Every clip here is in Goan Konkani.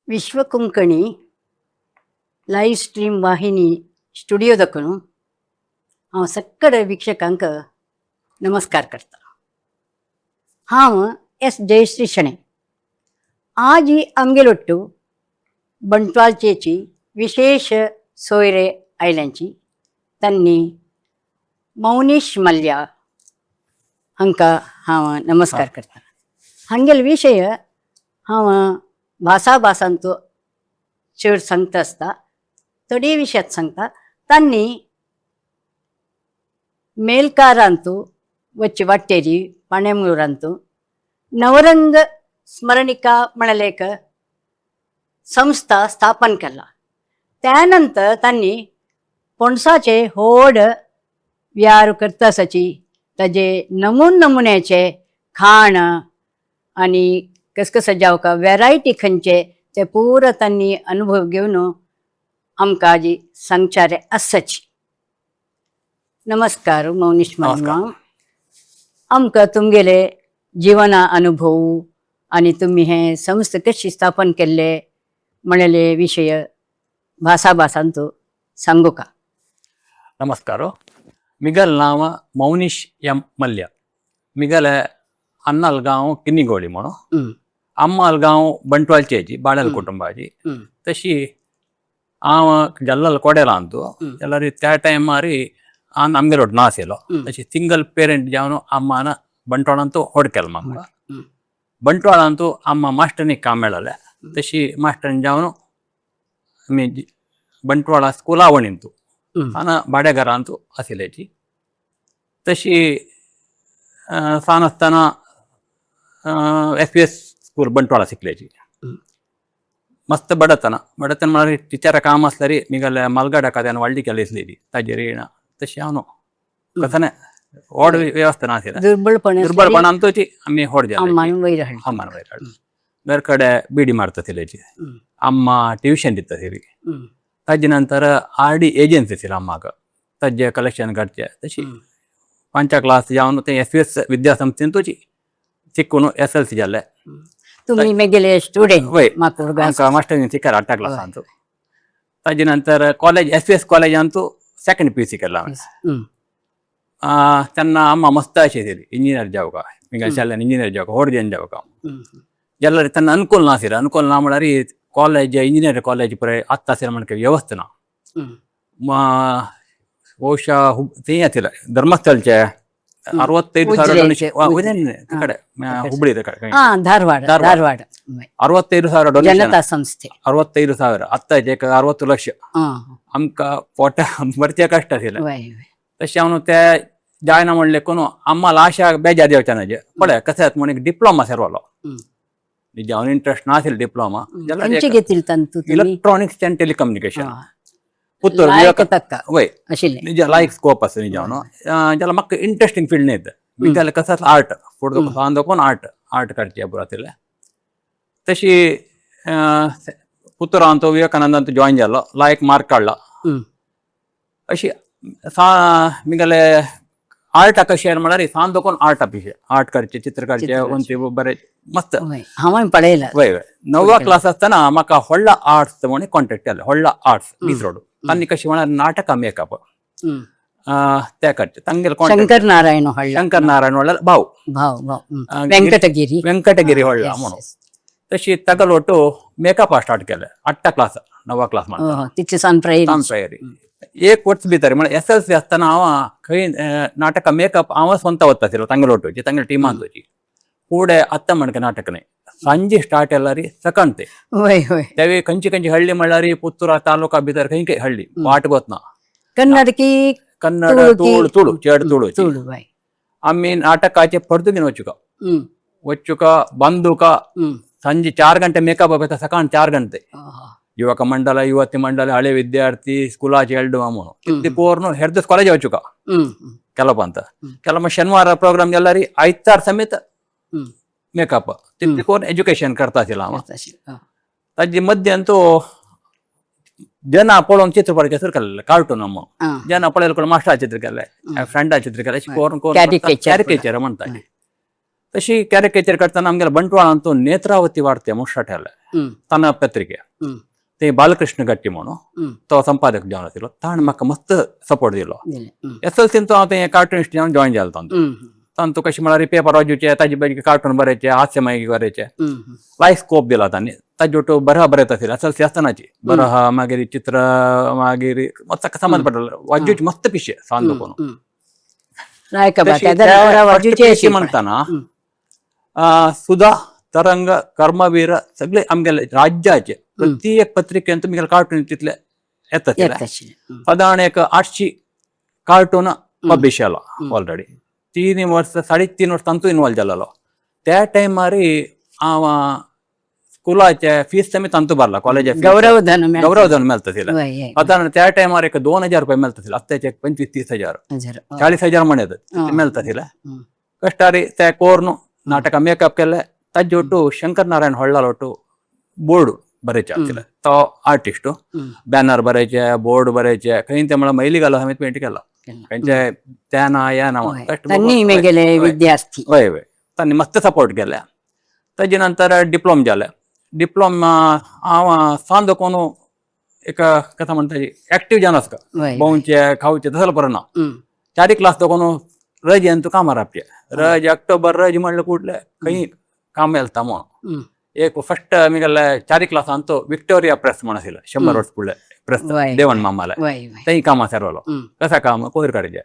विश्व कोंकणी लायव्ह स्ट्रीम वाहिनी स्टुडियो दाखोवन हांव सक्कड वीक्षकांक नमस्कार करता. हांव एस जयश्री शणै. आज आमगेल ಒಟ್ಟು बंटवाळचेची विशेष सोयरे आयल्यांची तांणी मौनीश मल्ल्या हांकां हांव नमस्कार करता. हांगेल विशय हांव भासा भासांचो चड सांगता आसता, थोडे विशयात सांगता. तांणी मेलकारांतू वच्चे वाटेरी पाण्यामंगळूरांतू नवरंग स्मरणिका म्हळ्यार एक संस्था स्थापन केला. त्यानंतर तांणी पणसाचे होड व्यार करता आसाची, ताजे नमून नमुन्याचे खाण आनी कस कसं जावका वेरायटी खंयचे ते पुरो तांणी अनुभव घेवन आमकां जी सांगचारे आसाची. नमस्कार मौनीश नमस्कार. मामा, आमकां तुमगेले जिवना अनुभव आनी तुमी हे संस्था कशी स्थापन केल्ले म्हणलेले विशय भासा भासांतो सांगू का? ನಮಸ್ಕಾರ. ಮಿಗಲ್ ನಾಮ ಮೌನೀಶ್ ಎಂ ಮಲ್ಯ. ಮಿಗಲ ಅನ್ನಲ್ ಗಾಂव ಕಿನ್ನಿಗೋಳಿ म्हणून. ಅಮ್ಮಲ್ ಗಾಂव ಬಂಟ್ವಾಳ್ಚೇಜಿ ಬಾಳೆಲ್ ಕುಟುಂಬಾಜಿ. तशी हांव जल्लल कोडेला अंतु. ಎಲ್ಲರಿ त्या टायमारी ಆನ್ आमगेर ಒಟ್ಟು ನಾಸಿलो. तशी ಸಿಂಗಲ್ ಪೇರೆಂಟ್ जावन ಅಮ್ಮನ ಬಂಟ್ವಾಳ ಅಂತೂ ಹೊಡ್ಕೆಲ್ म्हाका. ಬಂಟ್ವಾಳ ಅಂತೂ ಅಮ್ಮ ಮಾಸ್ಟರ್ನಿಗೆ काम मेळाले. तशी मास्टरन जावन आमी ಬಂಟ್ವಾಳ स्कुला वणिंतू. हांगा भाड्या घरांतू आशिल्ल्याची. तशी सान आसतना S P S school Bantwal शिकल्याची. मस्त बडतನ बडतನ म्हळ्यार टिचरा काम आसल्यार मिगले मलगाड एखाद्यान व्हडली केली आसलेली ताजेर येयना. तशी हांव न्हू कसने व्हड व्यवस्था नाशिल्लें. दुर्बळपण. दुर्बळपणान तुची आमी व्हड जाले. अम्मान वयर हाडली. अम्मान वयर हाडली. ಬೇರೆ ಕಡೆ ಬೀಡಿ ಮಾಡ್ತಾತಿಲೇಚಿ. ಅಮ್ಮ ಟ್ಯೂಷನ್ दिताशिल्ली. ताजे नंतर आर डी एजन्सी आशिल्ली अम्माक, ताजे कलेक्शन काडचे. तशी पांचव्या क्लास जावन ते एस पी एस विद्यासंस्थेंतूच शिकून एस एल सी जाले. तुम्ही मेगेले स्टुडंट. वय. म्हाका आमकां मास्टर शिकयला आठव्या क्लासांत. ताजे नंतर कॉलेज, एस पी एस कॉलेजांतू सेकंड पी यू सी केला हांवें. तेन्ना अम्मा मस्त आशिल्ली, इंजिनियर जावका, मिगे शालेन इंजिनियर जावका, व्हड जन जावका. जाल्यार तेन्ना अनुकूल नाशिल्लें. अनुकूल ना म्हळ्यार कॉलेज, इंजिनियर कॉलेज पळय आत्तां आशिल्लें म्हणके व्यवस्था ना. ಬಹುಶಃ थंय आशिल्लें ಧರ್ಮಸ್ಥಳचे 65,000 ಉಜ್ರೆचे, ಡೊನೇಷನ್. ಉಜ್ರೆ. ಕಡೆ ಹುಬ್ಬಳ್ಳಿ ಕಡೆ. ಹಾ, ಧಾರವಾಡ. ಧಾರವಾಡ. ಧಾರವಾಡ. 65,000 ಡೊನೇಷನ್. ಜನತಾ ಸಂಸ್ಥೆ. 65,000, आत्ताचे 60 ಲಕ್ಷ. आमकां पोटा भरचे कश्ट आशिल्लें. वय वय. तशें हांव ते जायना म्हणलें कोण अम्मा आशा बेजार जावचें ना. पळय कशें जाता म्हण डिप्लोमा सरवलो. निज हांव इंट्रस्ट नाशिल्लो डिप्लोमा. खंयचे घेतील तांतू तुम्ही? Electronics and telecommunication. पुत्तूर. लायक तक्का वय. आशिल्लें. निज लायक स्कोप आसा. निज हांव जाल्यार म्हाका इंट्रस्टींग फील्ड न्ही. मिगेलें कसं आर्ट फुडें सान दाखोवन आर्ट आर्ट काडचे पुरो. तशी पुत्तुरांत विवेकानंदांत जॉईन जालो, लायक मार्क काडला. अशी सा मिगेले आर्ट कशें म्हळ्यार सान दाखोवन आर्ट पिशे आर्ट करचे, चित्र काडचे. चित्र. वंती बरें मस्त. वय, हांवें पळयला. वय वय, नव्वा क्लास आसतना म्हाका होडला आर्ट्स म्हण कॉन्टॅक्ट केले. होडला आर्ट्स बीच रोड. तांणी कशें म्हळ्यार नाटकां मेकअप ते करचे तांगेले कॉन्टॅक्ट. शंकर नारायण ಹೊಳ್ಳ. शंकर नारायण ಹೊಳ್ಳ भाव. भाव भाव. ವೆಂಕಟಗಿರಿ. ವೆಂಕಟಗಿರಿ ಹೊಳ್ಳ म्हणून. तशी ताका ಒಟ್ಟು मेकअप स्टार्ट केले आठटा क्लास, नवा क्लास म्हणटा. तिचे सान प्रायरी. सान प्रायरी एक वर्स भितर म्हळ्यार एस एल सी आसतना हांव खंय नाटकां मेकअप हांव स्वता वता आशिल्लो. तांगेले ಒಟ್ಟು तांगेले टिमान वची फुडें. आतां म्हणके नाटक न्हय, सांजे स्टार्ट केल्यार सकाळ ते. वय वय. त्यावेळी खंयची खंयची हಳ್ಳಿ म्हणल्यार पुत्तुरा तालुका भितर खंय खंय हಳ್ಳಿ वाट गोतना. कन्नडकी. कन्नड. तुळू. तुळू, तुळू, चड तुळू. तुळू वय. आमी नाटकाचे ಪೊರ್ತುಗೀನ್ वचुका वचुका ಬಂದುಕ. ಸಂಜೆ 4 ಗಂಟೆ ಮೇಕಪ್ ಆಗತ್ತೆ, ಸಕಾಣ 4 ಗಂಟೆ. ಯುವಕ ಮಂಡಲ, ಯುವತಿ ಮಂಡಲ, ಹಳೆ ವಿದ್ಯಾರ್ಥಿ, ಸ್ಕೂಲಾಚೆ ಎಲ್ಡು ಮಾಮೂನು ಇತ್ತಿ ಪೋರ್ನು ಹೆರ್ದ ಕಾಲೇಜ್ ವಚುಕ. ಹ್ಮ್ ಹ್ಮ್. ಕೆಲವು ಅಂತ ಕೆಲವೊಮ್ಮೆ ಶನಿವಾರ ಪ್ರೋಗ್ರಾಮ್ ಎಲ್ಲರಿ ಐತಾರ ಸಮೇತ ಮೇಕಪ್ ತಿತ್ತಿ ಕೋರ್ ಎಜುಕೇಶನ್ करता ಅವ. ताजे मध्य ಅಂತೂ ಜನ पळोवन चित्र पळोवचें सुरू केलें, कार्टून अम्म. ಜನ पळयले कोण मास्टर चित्र केले, फ्रेंडा चित्र केले, कोण कोण. Caricature. Caricature म्हणटा. तशी कॅरिकेचर करतना आमगेले बंटवाळांतू नेत्रावती वार्ते म्हणून स्टार्ट जालें. तನ್ನ पत्रिके. ते बालकृष्ण गट्टी म्हणून तो संपादक जावन आशिल्लो, ताणें म्हाका मस्त सपोर्ट दिलो. दिलें. एसएलसीन हांव ते कार्टुनिस्ट जावन जॉयन जालो तांतूं. तांतू कशें म्हळ्यार पेपर वाजोवचे, ताजे मागीर कार्टून बरयचे, हास्य मागीर बरयचे. लायक स्कोप दिला तांणी. ताजे ಒಟ್ಟು बरह बरयता आशिल्ले एसएलसी आसतनाची बरह, मागीर चित्र, मागीर मस्त समज पडटलो. वाजोवची मस्त पिशे सांज कोण. लायक तशी बात त्या first वाजूचे PUC म्हणताना सुधा, तरंग, कर्मवीर सगळे आमगेले राज्याचे प्रत्येक पत्रिकेन तुमगेले कार्टून तितले येता. येता आशिल्लें. सादारण एक 800 कार्टून पब्लिश जाला ऑलरेडी. 3 वर्स, 3.5 वर्स तांतू इन्वॉल्व जालेलो. त्या टायमार हांव स्कुलाचे फीस आमी तांतू भरला, कॉलेजा. गौरवधन मेळता. गौरवधन मेळता आशिल्लें. वय, वय. सादारण त्या टायमार एक 2000 रुपये मेळता आशिल्ले. आत्ताचे 25-30 हजार, हजार. 40,000 म्हणत मेळता आशिल्लें. कश्टारी ते कोर्न नाटಕ मेकअप केले. ताजे ಒಟ್ಟು ಶಂಕರ್ ನಾರಾಯಣ ಹೊಳ್ಳಾಲ್ ಒಟ್ಟು बोर्ड बरयचे आशिल्ले, तो आर्टिस्ट. बॅनर बरयचे, बोर्ड बरयचे. खंय ते म्हळ्यार मैली घालो आमी पेंट केला. केला. खंयचे ते ना हे ना. कश्ट. तांणी मेगेले विद्यार्थी. वय वय, तांणी मस्त सपोर्ट केले. ताजे नंतर डिप्लोम जालें. डिप्लोम हांव सांज कोण एक कथं म्हणटा एक्टीव जावन आसता. भोंवचे, खावचे तसलो बरो ना. चारी क्लास तो कोण रजेन तूं कामार राबचे. रज ऑक्टोबर रज म्हणल्यार कुठले खंय काम मेळता म्हणून. एक फस्ट आमी चारी क्लासांत विक्टोरिया प्रेस म्हण आशिल्लें, 100 वर्स फुडले प्रेस, देवण मामाले. वय वय थंय कामां सरवलो. कसा काम? कोयर काडचे.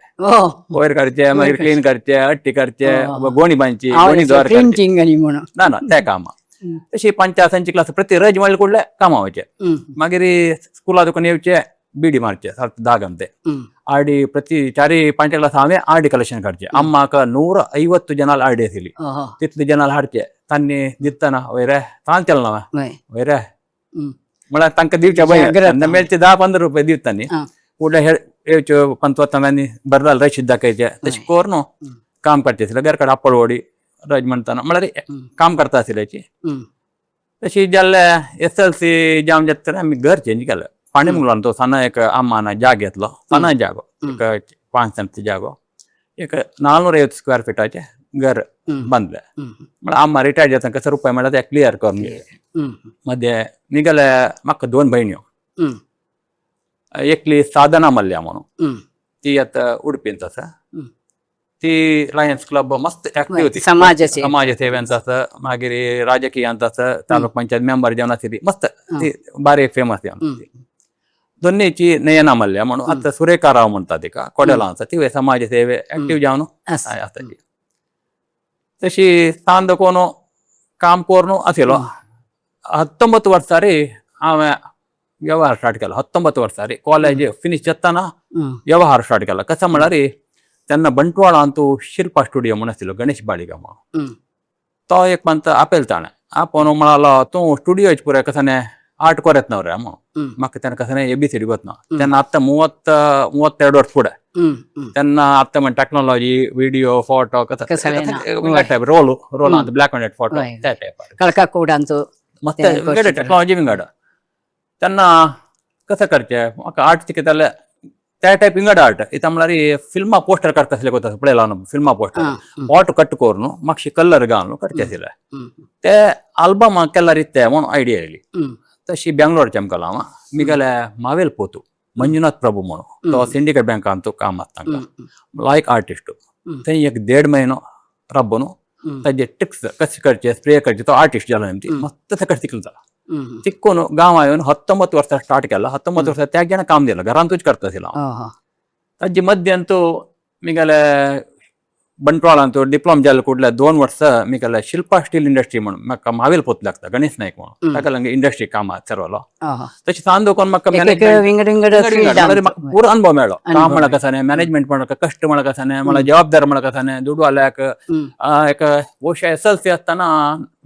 कोयर काडचे, मागीर क्लीन करचे, अट्टी करचे, गोणी बांदची, गोणी द्वार करचे. प्रिंटींग आनी म्हणून. ना ना, ते कामां. तशी पंचायतांची क्लास प्रति रज म्हणल्यार कुडले कामां वयचे. मागीर स्कुला तुका येवचे, बिडी मारचे सात 10 गंटे. आरडी प्रति चारी पांच क्लास हांवें आरडी कलेक्शन काडचे. अम्माक 150 ಜನ ಆರ್ಡಿ आशिल्ली. तितले ಜನ हाडचे, तांणी दितना वयरे ताण चलना वयरे म्हळ्यार तांकां दिवचे पळय. जाग्रत. तेन्ना मेळचे 10-15 रुपये दिवता न्ही. फुडें हे येवच्यो पंचवतांनी बरदाल रशीद दाखयचे, तशें करून काम करचे आशिल्लें. घर कडेन आप्पडवडी रज म्हणटाना म्हळ्यार काम करता आशिल्ल्याची. तशी जाल्ले एसएलसी जावन जाता आमी घर चेंज केलें. पाणीमुंगलान तो सना एक अम्मान जाग घेतलो, सना जागो, एक 5 सेंट जागो, एक 450 स्क्वेअर फिटाचें घर बांदलें. म्हळ्यार अम्मा रिटायर्ड जाता कसो रुपया मेळटा ते क्लियर करून गेले. मध्ये निघाले म्हाका दोन भयण्यो. एकली साधना मल्ल्या म्हणून, ती आता उडपींत आसा. ती लायन्स क्लब मस्त ऍक्टिव्ह होती. समाजसेवा. समाजसेवेंत आसा, मागीर राजकीयांत आसा, तालुक पंचायत मेंबर जावन आशिल्ली. मस्त ती बारीक फेमस जावन. दोन्हीची नयना मल्ल्या म्हणून, आता सुरेखा राव म्हणटा तिका, कोडेला आसा. ती समाजसेवे ऍक्टिव्ह जावन आसा. आसा ती. तशी सांद कोण काम करून आशिल्लो. 19 वर्सां हांवें व्यवहार स्टार्ट केलो. 19 वर्सां कॉलेज फिनिश जाताना व्यवहार स्टार्ट केलो. कसो म्हळ्यार तेन्ना बंटवाळांत शिल्पा स्टुडियो म्हूण आशिल्लो, गणेश बाळिगा म्हणून. तो एक म्हणटा आपेल ताणें आपोवन म्हणालो, तूं स्टुडियोच पुराय कसाने आर्ट कोरत ना रे म्हणून. म्हाका तेन्ना कसाने एबीसीडी गोतना. तेन्ना आतां 32 वर्स फुडें. तेन्ना आतां म्हण टेक्नॉलॉजी, विडियो, फोटो कसलें ना. कसं रोल रोल ಅಂತ ब्लॅक अँड व्हाईट फोटो त्या टायपार. कळका कोडांचो मस्त ते विंगड टेक्नॉलॉजी विंगड. तेन्ना कसं करचें, म्हाका आर्ट शिकयताले त्या टायप विंगड आर्ट इतां. म्हळ्यार फिल्मां पोस्टर काडटा आसले कोता पळयला न्हू, फिल्मां पोस्टर पॉट कट करून मातशे कलर घालून काडचे आशिल्ले. ते आल्बम केल्यार इत्ते म्हणून आयडिया येयली. तशी बेंगलोरचे आमकां हांव मिगेले मावेल पोतू मंजुनाथ प्रभू म्हणून, तो सिंडिकेट बँकान तो काम आसता तांकां, लायक आर्टिस्ट. थंय एक देड म्हयनो राबोवन ताजे ट्रिक्स कशें करचे, स्प्रे करचे, तो आर्टिस्ट जालो न्ही, मस्त तेका शिकलो. तिक्कोन गांवां येवन 19 वर्सां स्टार्ट केला. 19 वर्सां त्याग जाण काम दिलां, घरांतूच करता आशिल्लो हांव. ताजे मध्यंतू मिगेले बंटवाळांत डिप्लोम जाले कुडले 2 वर्सां मिगेले शिल्पा स्टील इंडस्ट्री म्हणून म्हाका मावेल पोत लागता, गणेश नायक म्हणून, ताका लागून इंडस्ट्री कामाक सरवलो. तशें सांज कोण म्हाका एक एक मॅनेजमेंट विंगड विंगड विंगड विंगड म्हाका पुरो अनुभव मेळ्ळो. अनुभव काम म्हणा कसा मॅनेजमेंट म्हणा, कष्ट म्हणा कसा, म्हणा जबाबदार म्हणा कसा, दुडू आल्याक एक ಬಹುಶಃ एसएलसी आसतना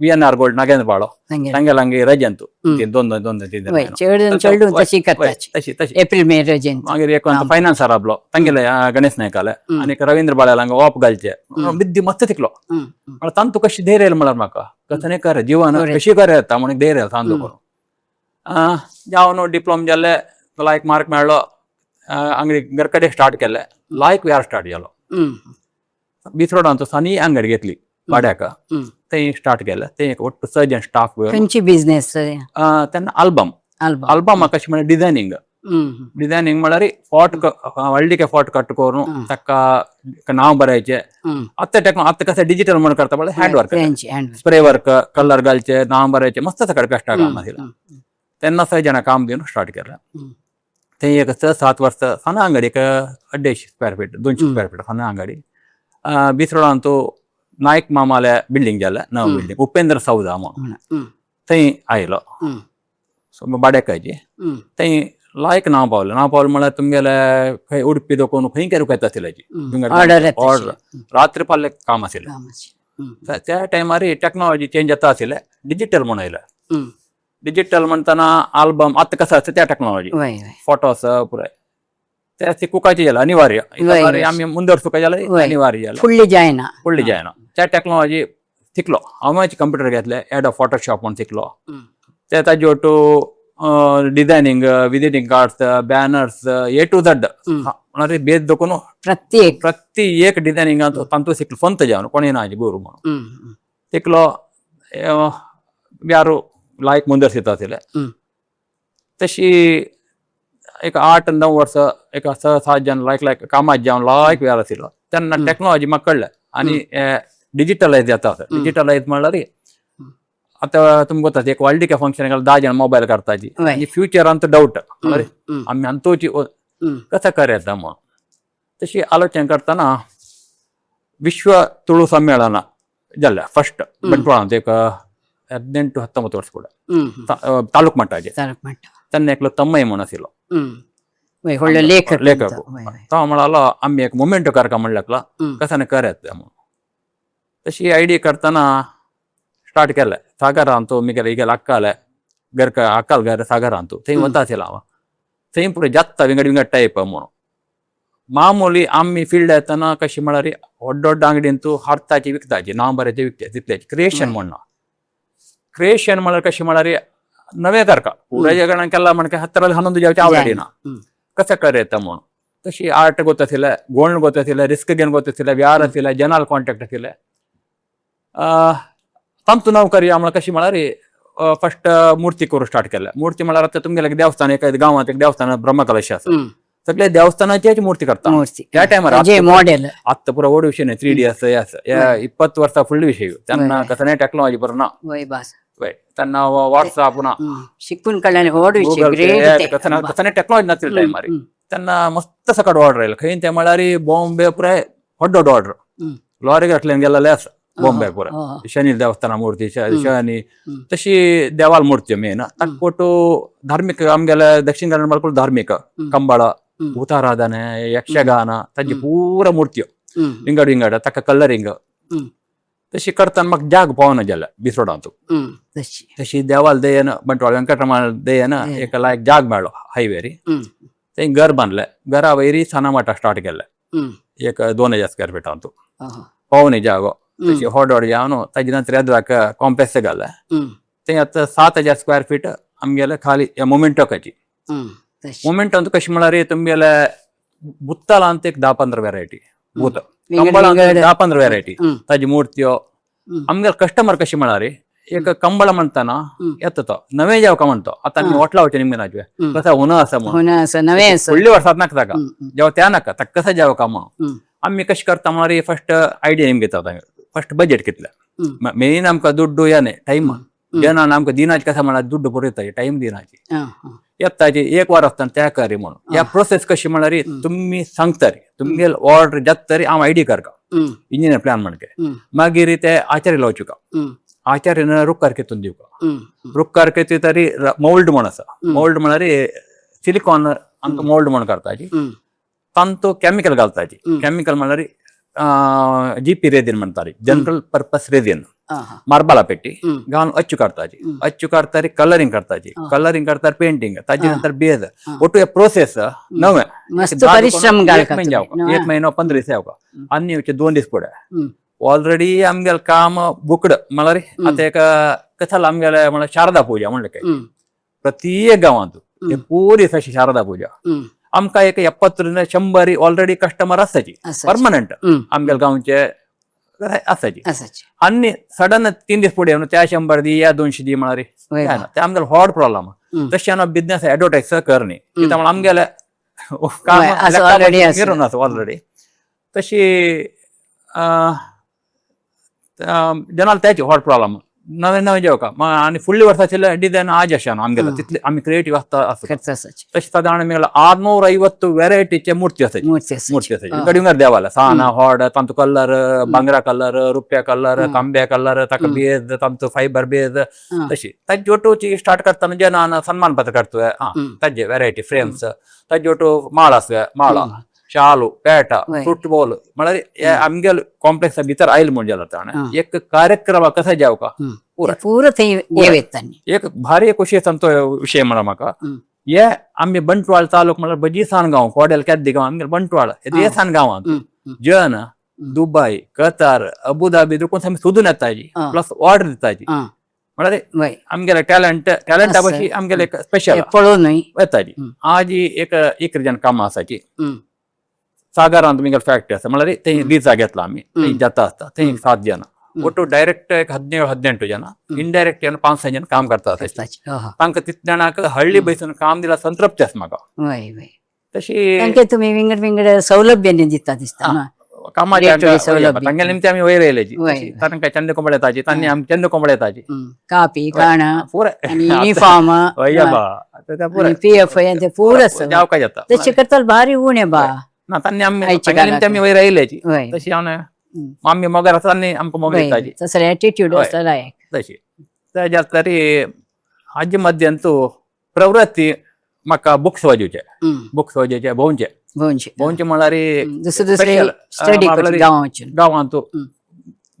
V N R gold Nagendra Balo तांगेले रजेंतू दोन दोन दोन तीन. वय, चेडून चेडून तशी करताची. तशी तशी. April May रजेंत. मागीर एक फायनान्सर आपलो तांगेले गणेश नायकाले आनी रवींद्र बाळ्याला हांगा ऑप घालचे. बिद्दी मस्त तिकलो. म्हळ्यार तांतू कशी धैर्य येयलें, म्हळ्यार म्हाका कथने कर जीवन कशी कर येता म्हणून धैर्य येयलें तांतू करून. जावन डिप्लोम जाले, लायक मार्क मेळ्ळो. अंगडी घर कडेन स्टार्ट केले, लायक वेळ स्टार्ट जालो. बीच रोडांत सनी अंगडी घेतली. भाड्याक. हम्म. ते स्टार्ट केलं ते एक ಒಟ್ಟು स जण स्टाफ. खंयची बिझनेस? तेन्ना आल्बम. आल्बम. आल्बम कशें म्हळ्यार डिझायनिंग. डिझायनिंग म्हळ्यार फोट, व्हडलिके फोट कट करून हम्म. ताका नाव बरायचे. हम्म. आतां टेक्नो आतां कसं डिजिटल म्हणून करता, म्हळ्यार हँड वर्क. तेंची हँड. स्प्रे वर्क, कलर घालचे, नाव बरायचे, मस्त सकाळी कष्ट काम आशिल्लें. तेन्ना स जाणां काम दिवन स्टार्ट केलें. हम्म. ते एक 6-7 वर्स सना अंगडी, एक 250 स्क्वेअर फीट, 200 हम्म. स्क्वेअर फीट सना अंगडी. बिसरोडांतू नायक मामाले बिल्डिंग जालें नव बिल्डिंग, उपेंद्र सौदा म्हणून, थंय आयलो. सो भाड्याकाची थंय लायक नांव पावलें. नांव पावलें म्हळ्यार तुमगेले खंय उडपी दोकोन खंय केरूक येता आशिल्ल्याची ऑर्डर. ऑर्डर, रात्री पाल्ले काम आशिल्लें. त्या टायमार टॅक्नॉलॉजी चेंज जाता आशिल्लें, डिजिटल म्हूण आयलें. डिजिटल म्हणतना आल्बम आतां कसं आसता त्या टॅक्नॉलॉजी, वय वय फोटोस पुराय ते शिकुकाचे जालें अनिवार्य. वय. आमी मुंदर सुका जालें. वय. अनिवार्य जालें. फुडली जायना. फुडली जायना. त्या टॅक्नॉलॉजी शिकलो हांव. कंप्युटर घेतले, एडो फोटोशॉप म्हूण शिकलो. ते ताजे ಒಟ್ಟು designing, visiting cards, banners, A to Z म्हळ्यार बेज दोकून. प्रत्येक. प्रति एक डिझायनिंग तांतू शिकलो स्वंत जावन, कोणी ना गुरू म्हणून. शिकलो, यारू लायक मुंदर आशिल्ले. तशी एक 8-9 वर्स एक 6-7 जण लायक लायक कामात जावन लायक वेळ आशिल्लो. तेन्ना टेक्नॉलॉजी म्हाका कळ्ळें आनी डिजिटलायज जाता. डिजिटलायज म्हणल्यार आतां तुमकां गोता, एक व्हडलिके फंक्शन 10 जण मोबायल करताची. वय फ्युचर आमचो डावट, आमी अंतोची कसं करायचं म्हणून. तशी आलोचना करतना विश्व तुळू ಸಮ್ಮೇಳನ जालें फर्स्ट ಬಂಟ್ವಾಳ, एक 18-19 वर्स फुडें, तालूक मट्टाचे. तालुक मट्ट. तेन्ना एकलो तम्मय म्हणून आशिल्लो. वय, व्हडलो लेखक. लेखक. वय वय तो म्हणालो, आमी एक मोमेंट करका म्हणलें, कसं करत म्हणून. तशी आयडिया करतना स्टार्ट केलें. सागरांतू मिगेले हिगेले अक्काले घरक, अक्काल घर सागरांतू, थंय वता आशिल्लो हांव. थंय पुरो जाता विंगड विंगड टायप म्हणून. मामूली आमी फिल्ड येतना कशें म्हळ्यार व्हड व्हड अंगडींतू हाडताची विकताची, नांव बरें विकता तितल्याची क्रिएशन म्हणना. क्रिएशन म्हळ्यार कशें म्हळ्यार नवें करका पुराय जगान केला म्हणके 10ರಲ್ಲಿ 11 जावचे आवडीना. कसं करता म्हणून. तशी आर्ट ಗೊತ್ತಿಲ್ಲ, ಗೋಲ್ಡ್ ಗೊತ್ತಿಲ್ಲ, ರಿಸ್ಕ್ ಗೇನ್ ಗೊತ್ತಿಲ್ಲ, ವ್ಯಾರ आशिल्लें, जनाल कॉन्टॅक्ट आशिल्लें. तांतू नांव करया म्हळ्यार कशी म्हळ्यार फर्स्ट मूर्ती करूंक स्टार्ट केलें. मूर्ती म्हळ्यार आतां तुमगेलें एक देवस्थान, एक गांवांत एक देवस्थान ब्रह्मकलश आसा. सगळे देवस्थानाचेच मूर्ती करता मूर्ती त्या टायमार. जे मॉडेल. आत्ता पुरो व्हड विशय न्ही, 3D आसा, हे आसा, ह्या 20 वर्सां फुडले विशय. तेन्ना कसं टॅक्नॉलॉजी बरो ना. वय बास. वय, तेन्ना वॉट्सअप ना. शिकून काडल्यान व्हड विशय. Google great. पे कसं टॅक्नॉलॉजी नासली टायमार. तेन्ना मस्त सकट ऑर्डर आयलो. खंय ते म्हळ्यार बॉम्बे पुराय व्हड व्हड ऑर्डर, लॉरी घातल्यान गेलेले आसा बॉम्बे पुराय. शनी देवस्थाना मूर्ती, शनी तशी देवाल मूर्ती मेन ताकोटು धार्मिक. आमगेले दक्षिण कन्नड मल्पूर धार्मिक कंबಳ, ಭೂತಾರಾಧನೆ, ಯಕ್ಷಗಾನ, ताजी पूरा मूर्त्यो विंगड विंगड, ताका कलरिंग. तशी करतना म्हाका जाग पावना जालें बिसरोडांतू. तशी तशी देवाल देयन, बंटवाळ व्यंकटरमण देयन एक लायक जाग मेळ्ळो हायवेरी. थंय घर बांदलें. घरा वयरी साना स्टार्ट केलें, एक 2000 स्क्वेअर फिटांतू, पावणे जागो. तशी व्हड व्हड जावन ताजे नंतर येद्राक कॉम्प्लेक्स घालें. थंय आतां 7000 स्क्वेअर फीट आमगेले खाली मोमेंटोकाची. मोमेंटो अंतू कशें म्हळ्यार तुमगेले बुत्ताल ಅಂತ एक 10-15 व्हेरायटी भूत, कंबळ 10-15 व्हेरायटी, ताजी मूर्त्यो. आमगेले कस्टमर कशें म्हळ्यार एक कंबळ म्हणताना येता, तो नवें जेवका म्हणतो. आतां आमी होटला वचून निमगे नाचवे कसं होना आसा म्हणून. होना असं नवें असं. फुडल्या वर्सात नाका ताका जेवा त्या नाका, ताका कसं जेवका म्हणून. आमी कशें करता म्हळ्यार फर्स्ट आयडिया निमगे घेता. फर्स्ट बजेट कितले मेन आमकां दुड्डू या न्ही, टायम जनान आमकां दिनाचे. कसं म्हळ्यार दुड्डू पुरयता, टायम दिनाची येताची एक वर आसतना त्या करी म्हणून. ह्या प्रोसेस कशी म्हळ्यार तुमी सांगतरी, तुमगेल ऑर्डर जाता तरी हांव आयडी करका, इंजिनियर प्लॅन म्हणके. मागीर ते आचार्य लावचुका, आचार्य रुक्कार केतून दिवका. रुक्कार केतू तरी मोल्ड म्हण आसा. मोल्ड म्हळ्यार सिलिकॉन आमकां मोल्ड म्हण करताची. तांतू केमिकल घालताची. केमिकल म्हळ्यार जीपी रेजीन म्हणटाली, जनरल पर्पस रेजीन, मार्बला पेटी घालून अच्चू काडताची. अच्चू काडतारी कलरिंग करताची, कलरिंग करतारी पेंटिंग, ताजे नंतर बेज, ಒಟ್ಟು प्रोसेस नवें. मस्त परिश्रम. एक महिनो जावका, एक महिनो 15 दीस जावका आनी 2 दीस फुडें ऑलरेडी आमगेलें काम बुकड. म्हळ्यार आतां एक कथल आमगेलें म्हळ्यार शारदा पूजा म्हणलें काय, प्रत्येक गांवांत पूरी दिस अशी शारदा पूजा. आमकां एक 70-100 ऑलरेडी कस्टमर आसाची परमनंट आमगेले गांवचे. असायची. असायची. आणि सडन 3 दीस फुडें येवन त्या 100 दी या 200 दी म्हळ्यार जायना. ते आमगेलो व्हड प्रॉब्लम. तशें हांव बिजनेस एडवर्टायज करनी, कित्याक म्हळ्यार आमगेले काम हय, आसा already आसा. मिरून आसा ऑलरेडी. तशी जनाल त्याची व्हड प्रॉब्लम, नवे नवे जेवका आनी फुडल्या वर्साचे डिझायन आज आसा न्हू आमगेलो, तितले आमी क्रिएटीव आसता आसता. खर्च असायची. तशें सादारण आमगेलो 650 वेरायटीचे मूर्ती आसाची. मूर्ती असायची. मूर्ती आसाची गडिंगर देवाला साना व्हड, तांचो कलर, भांगरा कलर, रुप्या कलर, तांब्या कलर, ताका बेज, तांचो फायबर बेज. तशी ताजे ಒಟ್ಟು स्टार्ट करतना जेन्ना सन्मान पत्र करतोय, ताजे व्हेरायटी फ्रेम्स, ताजे ಒಟ್ಟು माळ आसा, माळ, शालू, पेटा, फ्रूट बॉल, म्हळ्यार हे आमगेले कॉम्प्लेक्सा भितर आयल म्हूण जाला ताणें एक कार्यक्रम कसा जावका पुराय. पुरो थंय घेव येता. एक भारी खुशी सांगतो विशय म्हळ्यार म्हाका, हे आमी बंटवाळ तालुक म्हळ्यार बजी सान गांव, कोडेल केद्दी गांव आमगेले बंटवाळ हे सान गांवांत जन दुबय, कतार, अबुधाबी देखून आमी सोदून येताजी, प्लस ऑर्डर दिताजी. म्हळ्यार आमगेले टॅलंट, टॅलंटा पशी आमगेले एक स्पेशल पळोवनूय येताजी. आजी एक एक जण कामां आसाची. सागरांत तुमगेले फॅक्टरी आसा, म्हळ्यार थंय लिजा घेतला आमी, थंय जाता आसता. थंय 7 जण ಒಟ್ಟು, ಡೈರೆಕ್ಟ್ एक 17 18 ಜನ, ಇಂಡೈರೆಕ್ಟ್ ಏನು 5 6 ಜನ काम करता आसाची. तांकां तितले जाणांक हळ्ळी बैसून काम दिला, संतृप्ती आसा म्हाका. वय वय तशी. तांकां तुमी विंगड विंगड सौलभ्य दिता दिसता ना? कामाच्या Day to day सौलभ्य. तांगेले निमते आमी वयर येयलेची. तांकां चंद कोंबडे येताची, तांणी आमी चंद कोंबडे येताची. कापी काणां पुराय. आनी युनिफॉर्म. हय बा, आतां ते पुराय. पी एफ ते पुरो जावका जाता. तशें करताले, भारी उणें बा. ना, तांणी आमी आयच्या तांगेले निमते आमी वयर येयलेची. तशी हांव आमी मोगार आसा, तांणी आमकां मोग दिताची. तसो एटिट्यूड आसता लायक. तशी त्या तरी हाजे मध्यंतू प्रवृत्ती म्हाका बुक्स वाजोवचे, बुक्स वाजोवचे, भोंवचे. भोंवचे. भोंवचे म्हळ्यार दुसरे दुसरे special, study म्हळ्यार गांवांचे. गांवांत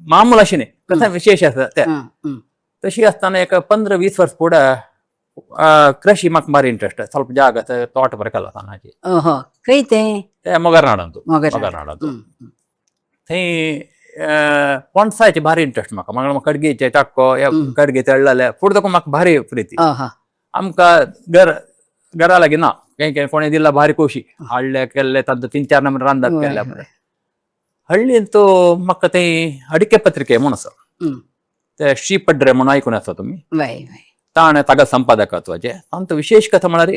मामूल अशें न्ही, कसा विशेष आसा ते. तशी आसतना एक 15-20 वर्स फुडें कृषी म्हाका भारी इंट्रस्ट, ಸ್ವಲ್ಪ ಜಾಗ आसा, तोट बरें केला तानाची. ओहो, खंय तें? ते मोगरनाडांतू. मोगरनाड. मोगरनाडांतू थंय पणसाचे भारी इंट्रस्ट म्हाका, म्हाका कडगेचे टाको, कडगे तळ्ळले फुडें देखून म्हाका भारी प्रिती. आमकां घर घरा लागीं ना, कांय कांय कोणें दिला भारी खोशी, हाडले केल्ले, तांचो 3-4 नंबर रांदात केल्ले. हಳ್ಳಿಂತೂ म्हाका थंय अडिके पत्रिके म्हूण आसा. ते श्री पड्रे म्हणून आयकून आसा तुमी. वय वय ताणें ताका संपादकत्वाचे तांचो विशेष कथा म्हळ्यार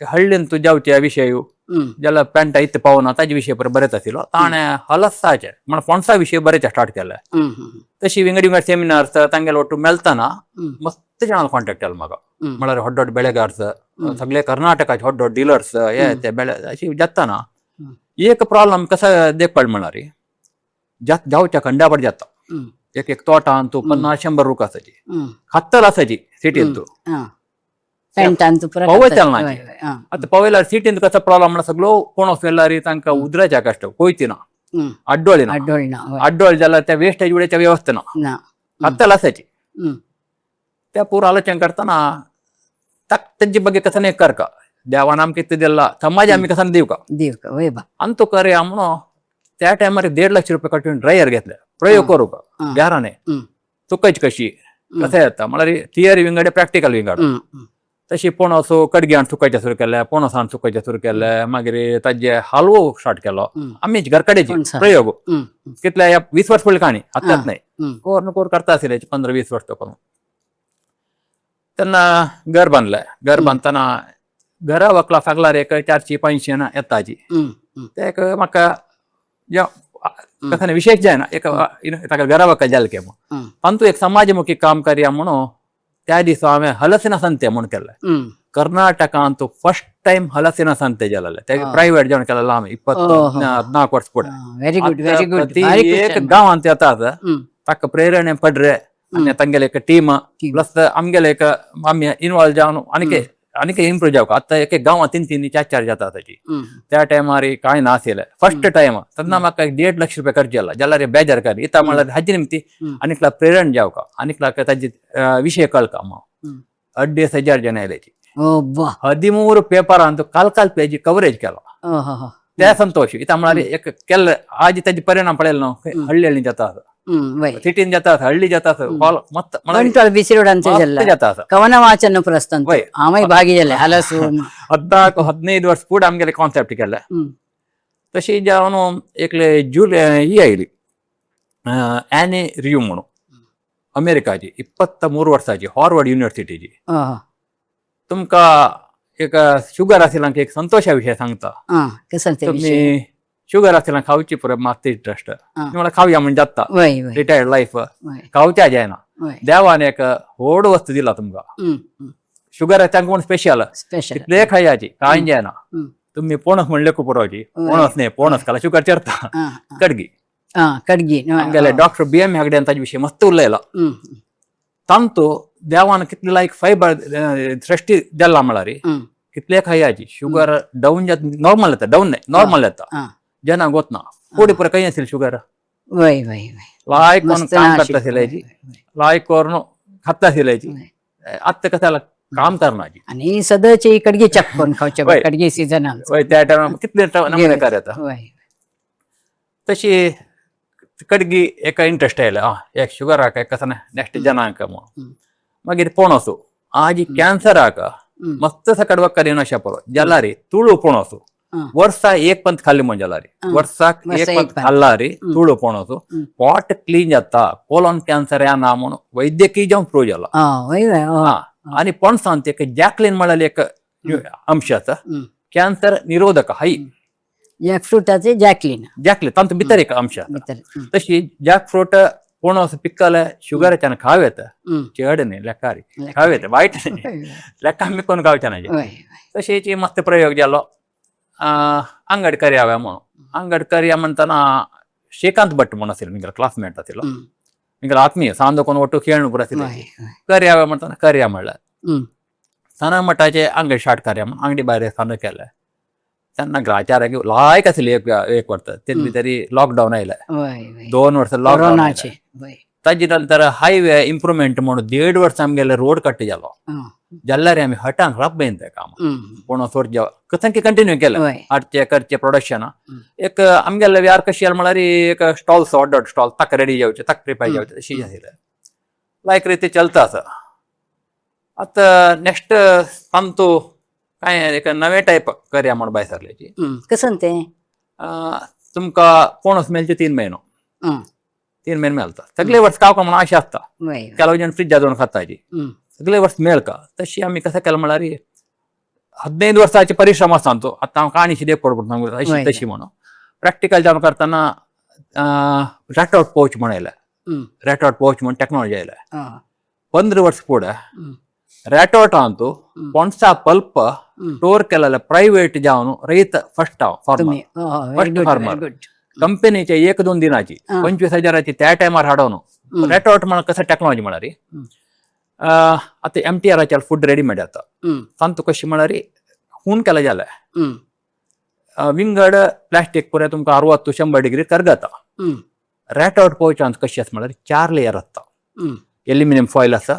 हಳ್ಳಿंतू जावचे विशय, ज्याला पॅन्ट इत्त पावना ताजे विशय पर बरयत आशिल्लो. ताणें हलसाचे म्हण पणसा विशय बरयचे स्टार्ट केले. तशी विंगड विंगड सेमिनार्स तांगेले ಒಟ್ಟು मेळतना मस्त जाणां कॉन्टॅक्ट केलो म्हाका. म्हळ्यार व्हड व्हड बेळेगार्स, सगळे कर्नाटकाचे व्हड व्हड डिलर्स, हे ते बेळे अशी जाताना. एक प्रॉब्लम कसा देखपाक म्हळ्यार जावच्या खंडापड जाता. एक एक तोटांत 50-100 रूख आसाची, खत्तल आसाची सिटींत. पेंटान पुरा. पवयताल ना. आतां पवयल्यार सिटींत कसो प्रॉब्लम म्हळ्यार सगळो कोण वचल्यार तांकां उदराच्या कश्ट, कोयती ना, आड्डोळी ना. आड्डोळी ना. आड्डोळी जाल्यार त्या वेस्टेज उडयच्या व्यवस्था ना. ना. खत्तल आसाची. त्या पूर आलोचन करतना तांचे ಬಗ್ಗೆ कसा नाही करका, देवान आमकां इतलें दिला, समाज आमी कसा दिवका. दिवका, वय बा. अंतू करया म्हणून त्या टायमार 1.5 लाख रुपये कटून ड्रायर घेतले, प्रयोग करू का घराने, चुकायची कशी, कसं येता, म्हळ्यार थियरी विंगड, प्रॅक्टिकल विंगड. तशी पणस कडग्यान सुकायचे सुरू केले, पणसान सुकायचे सुरू केले, मागीर ताजे हालवो स्टार्ट केलो आमी घरकडेची. प्रयोग कितल्या 20 वर्स पडली काणी, आतांच नाही. कोर कोर करता आशिल्ले 15-20 वर्स करून. तेन्ना घर बांदले. घर बांदतना घरा वकला फागलार एक 400-500 ना येताची. ते एक म्हाका कसं विशेष जायना, एक ताका घरा वकल जालें की तांतू एक समाजमुखी काम करया म्हणून त्या दिसा हांवें हलसिना संते म्हणून केलें. कर्नाटकांत फर्स्ट टाइम हलसिನ ಸಂತೆ जालेले ते प्रायव्हेट जेवण केलेलं आमी 24 वर्स फुडें. Very good, very good. प्रति एक गांवांत येता ताका प्रेरणೆ पಡ್ರೆ, आनी तांगेले एक टीम प्लस आमगेले एक आमी इन्वॉल्व जावन आनीक आनीक इम्प्रूव जावका. आतां एक एक गांवांत तीन तीन चार चार जाता ताची. त्या टायमार कांय नाशिल्लें फर्स्ट टायम, तेन्ना म्हाका एक 1.5 लक्ष रुपया खर्च जाला, जाल्यार बेजार कर इता म्हणल्यार हाजी निमती आनीक प्रेरण जावका, आनीक ताजी विशय कळका. 2,500 जण आयल्याची. 13 पेपरांत काल काल पेज कवरेज केलो, त्या संतोष इता म्हळ्यार एक केल्ले आज ताजे परिणाम पळयलो न्हू. हळ्ळी हळ्ळी जाता, सिटीन जाता, हळ्ळी जाता, मस्त. ಬಂಟ್ವಾಳ ಬಿಸಿ ರೋಡ್ ಅಂತ जाता. ಕವನ ವಾಚನ ಪ್ರಸ್ತ हांवय भागी जाले हलसू. 14-15 वर्स फुडें आमगेले कॉन्सेप्ट केले. तशी जावन एकले जुलै ही आयली. ॲने रियू म्हणून अमेरिकाची 23 वर्साची हार्वर्ड युनिव्हर्सिटीची. तुमकां एक शुगर आशिल्ल्यांक एक संतोशा विशय सांगता. आं, कसो ते विशय? तुमी शुगर आशिल्ल्यांक खावची पुरो मात इंट्रस्ट म्हणल्यार खावया म्हण जाता. वय वय रिटायर्ड लायफ खावच्या जायना. देवान एक व्हड वस्तू दिला तुमकां. शुगर तांकां म्हण स्पेशल. स्पेशल. कितले खायाची कांय जायना. तुमी पणस म्हणले पुरोची पणस न्ही, पणस खाला शुगर चरता. कडगी. आं, कडगी. आमगेले डॉक्टर बी एम हेगड्यान ताजे विशीं मस्त उलयला. तांतू देवान कितले लायक फायबर सृश्टी दिला म्हळ्यार कितले खायाची शुगर डाऊन जात, नॉर्मल येता, डाऊन नाही, नॉर्मल येता. जेन्ना गोतना फुडें पुरो खंय आशिल्ली शुगर. वय वय वय लायक करून मस्त काम ना करता आशिल्लें. आशिल्ल्याची, लायक करून खाता आशिल्ल्याची. आत्तां कशें जालां, काम करनाची. आनी सदांची कडगी चक करून खावचे. कडगी सिजनान. वय, त्या टायमार कितले नमुने येता. तशी कडगी एका इंट्रस्ट आयलो, आं एक शुगराक एक कसं नेक्स्ट जनांक म्हणून. मागीर पणस आजी कॅन्सराक मस्त सकड वखद येवन अशें पुरो जाल्यार तुळू पणस वर्सा एक पंत खाल्ली म्हण जाल्यार, वर्साक वर्सा एक पंत एक पंत. खाल्लारी तुळू पणस पोट क्लीन जाता, कोलोन कॅन्सर येना म्हणून वैद्यकीय जावन प्रूव जाला. आं, वय वय हा, आणि पणसांत एक जॅकलिन म्हळ्यार एक अंश आसा, कॅन्सर निरोधक हाय. जॅक फ्रुटाचे जॅकलिन. जॅकलिन तांतूत भितर एक अंश आसा. भितर. तशी जॅक फ्रूट पणस पिकले शुगराच्यान खावं येता. चड न्ही, लेकारी खावं येता, वायट न्ही, लेखा आमी कोण खावचे ना. वय तशेंच मस्त प्रयोग जालो अंगड करया म्हणून. अंगड करया म्हणतना श्रीकांत भट म्हणून आशिल्लो म्हगेलो क्लासमेट आशिल्लो, म्हगेलो आत्मीय सांदो कोण ಒಟ್ಟು खेळणू पुरो आशिल्लो. करया म्हणतना करया म्हणल्यार सना मठाचे अंगडी स्टार्ट करया म्हणून अंगडी भायर सांदो केलें. तेन्ना ग्राचाराक लायक आशिल्ली एक एक वर्स तेजे भितरी लॉकडावन आयलें. वय वय 2 वर्सां लॉकडावन. कोरोनाचे वय. ताजे नंतर हायवे इम्प्रुवमेंट म्हणून 1.5 वर्स आमगेले रोड कट जालो. जाल्यार आमी हटांक रब ते काम पूण सोड कसं कंटिन्यू केलें. हाडचे करचे प्रोडक्शन. एक आमगेले व्यार कशी जालें म्हळ्यार एक स्टॉल ऑर्डर स्टॉल ताका रेडी जावचे, ताका प्रिपेर जावचे तशी आशिल्लें. लायक रिती चलता आसा. आतां नेक्स्ट सांगतो काय एक नवे टायप करया म्हण भायर सरल्याची. कसं तें? तुमकां पणस मेळचे 3 म्हयनो. 3 म्हयने मेळटा सगळे वर्स खावका म्हणून आशा आसता. ಕೆಲವು ಜನ ಫ್ರಿಜ್ ಅದನ್ನು खाताची सगळे वर्स मेळका. तशी आमी कसं केलें म्हळ्यार 15 वर्साचे परिश्रम आसा आमचो. आतां हांव काणी शिदेक पडपड सांगू अशी तशी म्हणून प्रॅक्टिकल जावन करतना रॅटआउट पोच म्हण आयलें. रॅटआउट पोच म्हण टॅक्नॉलॉजी आयल्या. 15 वर्स फुडें रॅटआउटांतू पणसा पल्प स्टोर केलेले प्रायवेट जावन रयत फर्स्ट हांव फार्मर. तुम्ही फर्स्ट फार्मर कंपनीचे 1-2 दिनाची 25,000ची त्या टायमार हाडोवन रॅटआउट म्हण कसं टॅक्नॉलॉजी म्हळ्यार आतां एम टी आराचेर फूड रेडीमेड येता. तांतू कशी म्हळ्यार हून केलें जालें विंगड प्लास्टीक पुराय तुमकां 60 to 100 degree करगता. रॅटआउट पोवचांत कशी आसा म्हळ्यार 4 लेयर आसता. एल्युमिनियम फॉयल आसा,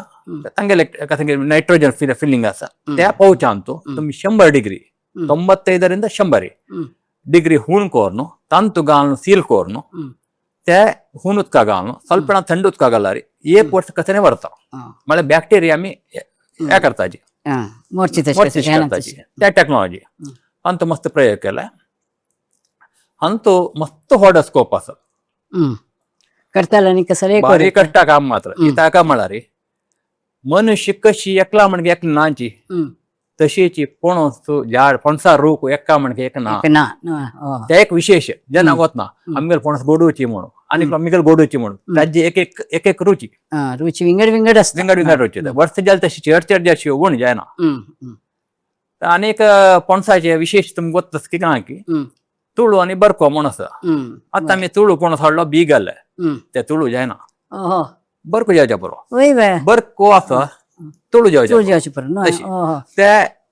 तांगेले तांगेले नायट्रोजन फिलिंग आसा. त्या पोवचांत तुमी 100 डिग्री 95ರಿಂದ 100 डिग्री हून कोर्नु तांतू घालून सील कोर्नु ते हून उदका घालून ಸ್ವಲ್ಪ थंड उदका घाल्यार एक वर्स कसं व्हरता. म्हळ्यार बॅक्टेरिया आमी हे करताची मोर्ची मोर्ची करताची त्या टॅक्नॉलॉजी. अंतू मस्त प्रयोग केला, अंतू मस्त व्हड स्कोप आसा. करताले आनी कसले बारीक कष्टा काम मात्र कित्याक म्हळ्यार मनुष्य कशी एकला म्हणजे एकला नाची तशीची पणस झाड पणसा रूख एका म्हणजे एक ना. ना. ते एक विशेष जेन्ना वतना आमगेले पणस गोडूची म्हणून आनी आमगेले गोडूची म्हणून ताजी एक एक एक एक रुची. रुची विंगड विंगड आसता. विंगड विंगड रुची वर्स जालें तशी चड चड जाशी उण जायना. आनीक पणसाचे विशेष तुमकां वता की काय की तुळू आनी बरको म्हण आसा. आतां आमी तुळू पणस हाडलो बी घाले ते तुळू जायना, बरको जावच्या बरो. वय वय बरको आसा तुळू जावच्या तुळ जावचे बरो. तशी ते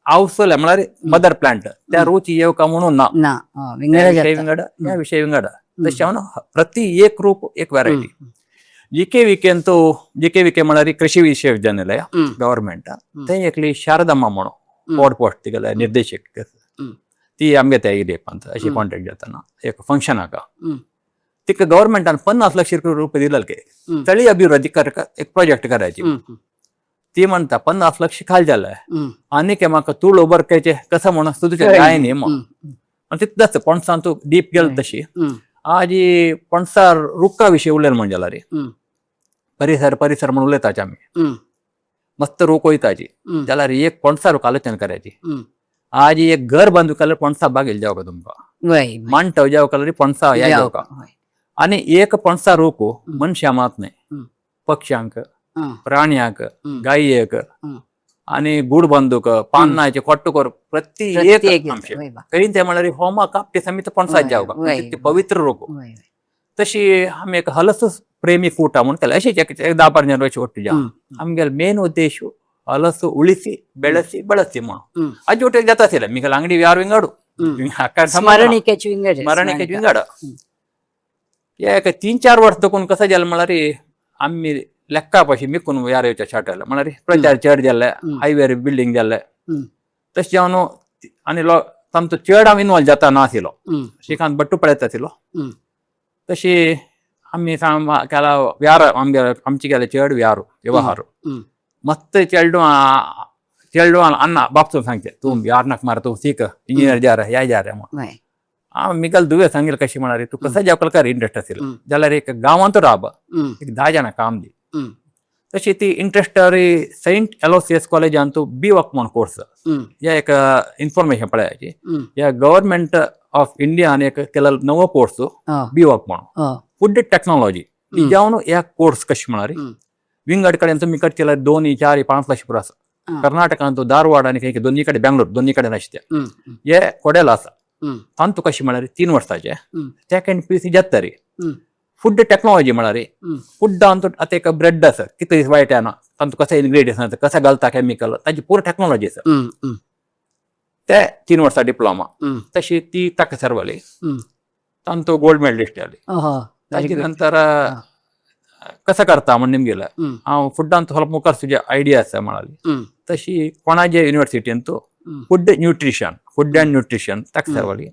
आवसले म्हळ्यार मदर प्लांट त्या रुची येवका म्हणून ना. ना, विंगड विषय विंगड या विषय विंगड तशें हांव प्रति एक रूप एक व्हरायटी. जिके विकेन तो जिके विके म्हळ्यार कृषी विश्वविद्यानिलय गव्हर्मेंट थंय एकली शारदम्मा म्हणून बोर्ड पोस्ट तिगेले निर्देशक ती आमगे त्या एरियेंत अशी कॉन्टेक्ट जाताना एक फंक्शनाक तिका गव्हर्मेंटान 50 लक्ष रुपये दिलेले तळी अभिवृद्धी कर एक प्रोजेक्ट करायची. ती म्हणता 50 लक्ष खाली जाले आनी म्हाका तुळ बरकायचे कसं म्हणून तुझे काय न्ही मग तितलेंच पणसान तूं डीप गेलो तशी. आजी पणसार रुखा विशीं उलयल म्हण जाला रे. परिसर परिसर म्हणून उलयताचे आमी. मस्त रूख वयताची जाल्यार एक पणसा रूख आलोचन करायची. आजी एक घर बांदू जाल्यार पणसा बागेल जावका तुमकां. वय. मांडटव जावका जाल्यार पणसा या जावका. आनी एक पणसा रूख मनशां मात न्हय, पक्ष्यांक, प्राण्यांक, गायेक आनी गुड बांदूक पान्नाचे खोट्ट कर प्रति एक आमचे खंय ते म्हणल्यार होमा कापटे समेत पणसा जावका ती पवित्र रूख. तशी आमी एक हलस प्रेमी ಕೂಟ म्हणून केले अशें एक 10-12 ಜನ ಅಷ್ಟು ಒಟ್ಟು ಜನ. आमगेले ಮೇನ್ ಉದ್ದೇಶ ಹಲಸು ಉಳಿಸಿ ಬೆಳೆಸಿ ಬಳಸಿ म्हणून. ಅಜ್ಜಿ ಒಟ್ಟಿಗೆ ಜಾತಾಸಿಲ್ಲ ಮಿಗಲ ಅಂಗಡಿ ಯಾರು ವಿಂಗಾಡು. स्मरणिकेची विंगड. स्मरणिकेची विंगाड. एक 3-4 वर्स दकून कसं जालें म्हळ्यार आमी लेक्का पाशी मिकून यार येवच्या शाटाले म्हळ्यार प्रचार चड जाल्ले, हायवेर बिल्डींग जाल्ले. तशें जावन आनी लो तांचो चड हांव इनवॉल्व जाता नाशिल्लो. श्रीकांत भट्टू पळयता आशिल्लो. तशी आमी केला व्यार आमगे आमचे केले चड व्यार व्यवहार. मस्त चेडू चेडू अण्णा बापसून सांगचे तूं व्यार नाक मार, तूं सीक इंजिनियर जा रे या जा रे म्हणून. हांव मिगल दुवे सांगेल कशी म्हणारी तूं कसो जावं कर इंट्रस्ट आशिल्लो जाल्यार एक गांवांत राब, एक 10 जाणां काम दी. तशी ती इंट्रस्ट सेंट एलोसियस कॉलेजान तूं बी वॉक म्हण कोर्स या एक इन्फॉर्मेशन पळयाची. या गव्हर्मेंट ऑफ इंडियान एक केला नवो कोर्स बी वॉक म्हणून फूड टेक्नॉलॉजी जावन ह्या कोर्स कशी म्हळ्यार विंगड कडेन तुमी करचेला 2, 4, 5 लक्ष पुरो आसा. कर्नाटकांत धारवाड आनी खंय दोन्ही कडेन बेंगलोर दोन्ही कडेन आशिल्ले हे कोडेल आसा. तांतू कशें म्हळ्यार 3 वर्साचे सेकंड पी सी जाता रे. फूड टेक्नॉलॉजी म्हळ्यार फूड आतां आतां एक ब्रेड आसा कितें दीस वायट येना, तांतू कशें इन्ग्रेडियंट्स आसा, कशें घालता केमिकल, ताची पुरो टेक्नॉलॉजी आसा. ते 3 वर्सां डिप्लोमा तशी ती ताका सर्वली तांतू गोल्ड मेडलिस्ट जाली. ताजे नंतर कसं करता म्हण निमगेलं हांव फुडांत ಸ್ವಲ್ಪ मुखार तुजे आयडिया आसा म्हणाली. तशी कोणाजे युनिवर्सिटीन तूं food nutrition, food and nutrition ताका सर्वली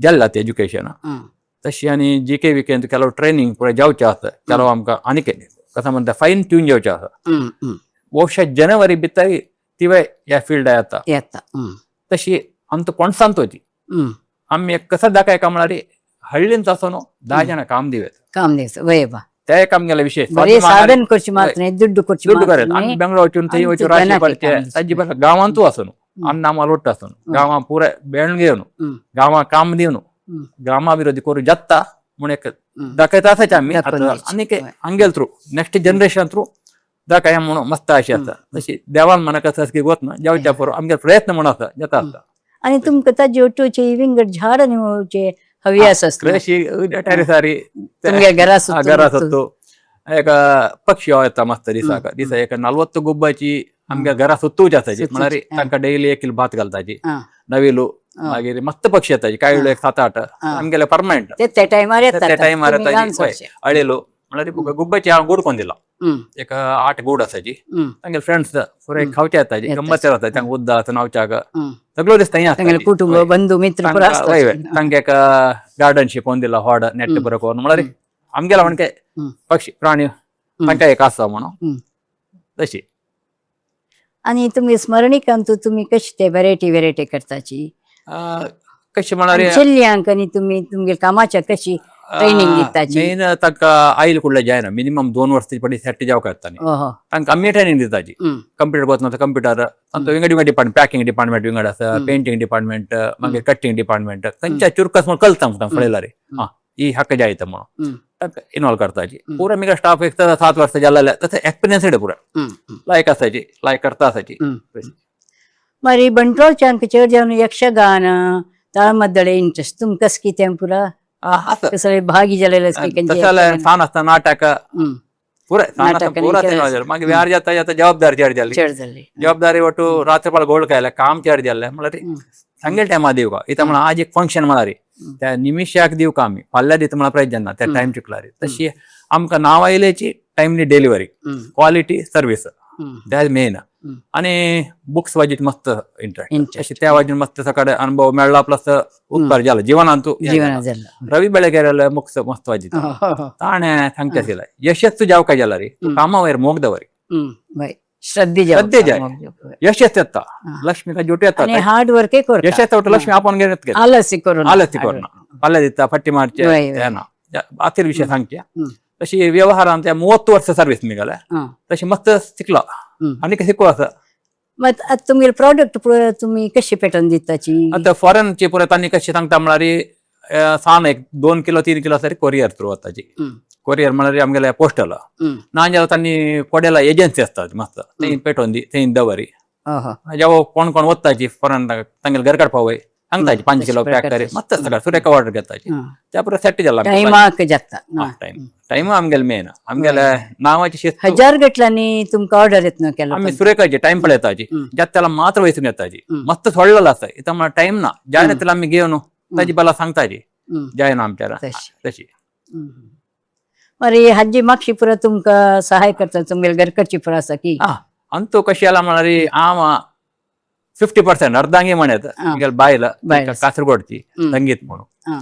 जाल्ला ते एज्युकेशन. तशी आनी जी के वी केन ಕೆಲವು ट्रेनिंग पुराय जावचें आसा, ಕೆಲವು आमकां आनीक कसं म्हणटा फायन ट्यून जावचें आसा. ಬಹುಶಃ ಜನವರಿ भितर तिवे ह्या फिल्डा येता. येता. तशी आमचो पणसांत होती आमी एक कसं दाखय का म्हळ्यार हळ्ळींत आसोन 10 जाणां काम दिवेत. काम दिवस वय बा. ते एक आमगेले विशेष बरे साधन करचे मात्र नाही, दुड्डू करचे दुड्डू मात्र करेत आमी नाही. बेंगलोर वचून थंय वचून आमचे राशी जनाके पडचे काम दिसता. ताजी बस गांवांतू आसून अन्न आम्हाला ಒಟ್ಟು आसून गांवां पुराय बेण घेवन गांवां काम दिवन ग्रामाभिवृद्धी करू जाता म्हूण एक दाखयता आसाच आमी. दाखोवन आतां दिवचे. आनीक हांगेल थ्रू नेक्स्ट जनरेशन थ्रू दाखया म्हणून मस्त आशे आसा. तशी देवान मनाक आसा की वतना जावच्या पुरो आमगे प्रयत्न म्हणून आसा जाता आसता. आणि तुमकां ताजे ओटोचे विंगड झाड आनी हवी आसा. कृषी टेरेसारी तुमगे घरा. घरा सत्तो एक पक्षी येता मस्त दिसाक दिसा एक 40 गुब्बाची आमगे घरा सुत्तूच आसाची म्हळ्यार तांकां डेली 1 किलो भात घालताची नविलू. मागीर मस्त पक्षी येताची कांय एक 7-8 आमगेले परमनंट. ते त्या टायमार येतात. त्या टायमार येताची अळेलो म्हळ्यार गुब्बाची हांव गोड कोण दिला एक 8 गोड आसाची तांगेले फ्रेंड्स पुराय खावचे येताची गम्मत येता तांकां उद्दा नावच्याक सगळो दीस थंय तांगेले कुटुंब बंधू मित्र पुरो आसता. तांकां एक गार्डन शिकोवन दिला व्हड नेट बरो करून म्हळ्यार आमगेला म्हणके पक्षी प्राणी तांकां एक आसा म्हणून तशी. आणि तुमी स्मरणिकांतू तुमी कशी ते व्हरायटी व्हरायटी करताची? कशी म्हळ्यार चेल्ल्यांक आनी तुमी तुमगे कामाच्या कशी ट्रेनिंग दिताची? मेन तांकां आयल कुडले जायना, मिनिमम 2 वर्स पडी सेट जावंक येता. तांकां आमी ट्रेनिंग दिताची. कंप्युटर वतना कंप्युटर तांचो विंगड विंगड डिपार्टमेंट, पॅकिंग डिपार्टमेंट विंगड आसा, पेंटिंग डिपार्टमेंट, मागीर कटिंग डिपार्टमेंट, खंयच्या चुरकस म्हण कळटा आमकां पळयल्यार ही हक्क जायता म्हणून तांकां इनवॉल्व करताची. पुरा मिगा स्टाफ एक 7 वर्सां जाल्ले तशें एक्सपिरियन्सड पुरा लायक आसाची, लायक करता आसाची. मागीर बंटवाळच्यान चड जावन यक्षगान ताळमद्दळे इंट्रस्ट तुमकां कसं कितें पुरा आसा. कसं भागी जालेले? तशें जाल्यार सान आसतना नाटक पुराय सान आसतना पुरा जालें. मागीर व्यार जाता जाता जबाबदारी चड जाली. चड जाली. जबाबदारी ಒಟ್ಟು रात्रपाळ गोळ खायला काम चड जाल्लें म्हळ्यार सांगेल टायमा दिवका इथं म्हणा आज एक फंक्शन म्हळ्यार त्या निमिषाक दिवका आमी फाल्यां दिता म्हळ्यार प्रयत्न जायना त्या टायम चुकलारी. तशी आमकां नांव आयल्याची timely delivery, quality service, that main. आनी बुक्स वाजीत मस्त इंट्रस्ट. अशें त्या वाजीन मस्त सकाळी अनुभव मेळ्ळा प्लस उपकार जाला जिवनांतू. जीवनात जाल्लो. रवी बेळगेरे बुक्स मस्त वाजित ताणें सांगचे आशिल्लें यशस्वी जावका जाल्यार तूं कामा वयर मोग दवर. बरें. श्रद्धे श्रद्धे जाय. यशस येता, लक्ष्मी जोटू येता. आणि हार्ड वर्क करता. यश येता, लक्ष्मी आपण घेत आलस्य करून. आलस्य करून पल्ले दिता, पट्टी मारचे. वय, वय. येना आतील विषय सांगचे. तशी व्यवहारांत 30 वर्ष सर्व्हिस मिळाले. तशी मस्त शिकलो आणि शिकू असं. मग आता तुमगेले प्रॉडक्ट पुरा तुम्ही कशी पेटून दिताची? आता फॉरेनची पुरे तांणी कशी सांगता म्हळ्यार सान एक 2 किलो 3 किलो तरी कोरियर थ्रू वताची. कोरियर म्हळ्यार आमगेले पोस्टल. ना जाल्यार तांणी कोडेला एजन्सी असतात मस्त, थंय पेटोवन दी, थंय दवरी. जेव्हा कोण कोण वताची फॉरेन, तांगेले घर पावय सांगताची, 5 किलो पॅक करी, मस्त सगळं सुरेख ऑर्डर घेताची. त्या पुरे सेट जाला. टायमाक जाता. टायम टायम आमगेले मेन, आमगेले नावाची शिस्त. हजार गटल्यांनी तुमकां ऑर्डर येत केलो. आम्ही सुरेखाची टाइम पळयताची. जात त्याला मात्र वयसून येताची. मस्त सोडलेलो आसा इथं मला टाइम ना जायना त्याला आम्ही घेवन ताजी बला सांगताची. जायना आमच्या. तशी. तशी. मरे हाजी मागशी पुरा तुमकां सहाय करता, तुमगेले घरकडची पुरा आसा की? हा, अंतू कशी आला म्हळ्यार हांव 50% अर्धांगी म्हणत आमगेले बायल. बायल. कासरगोडची संगीत म्हणून.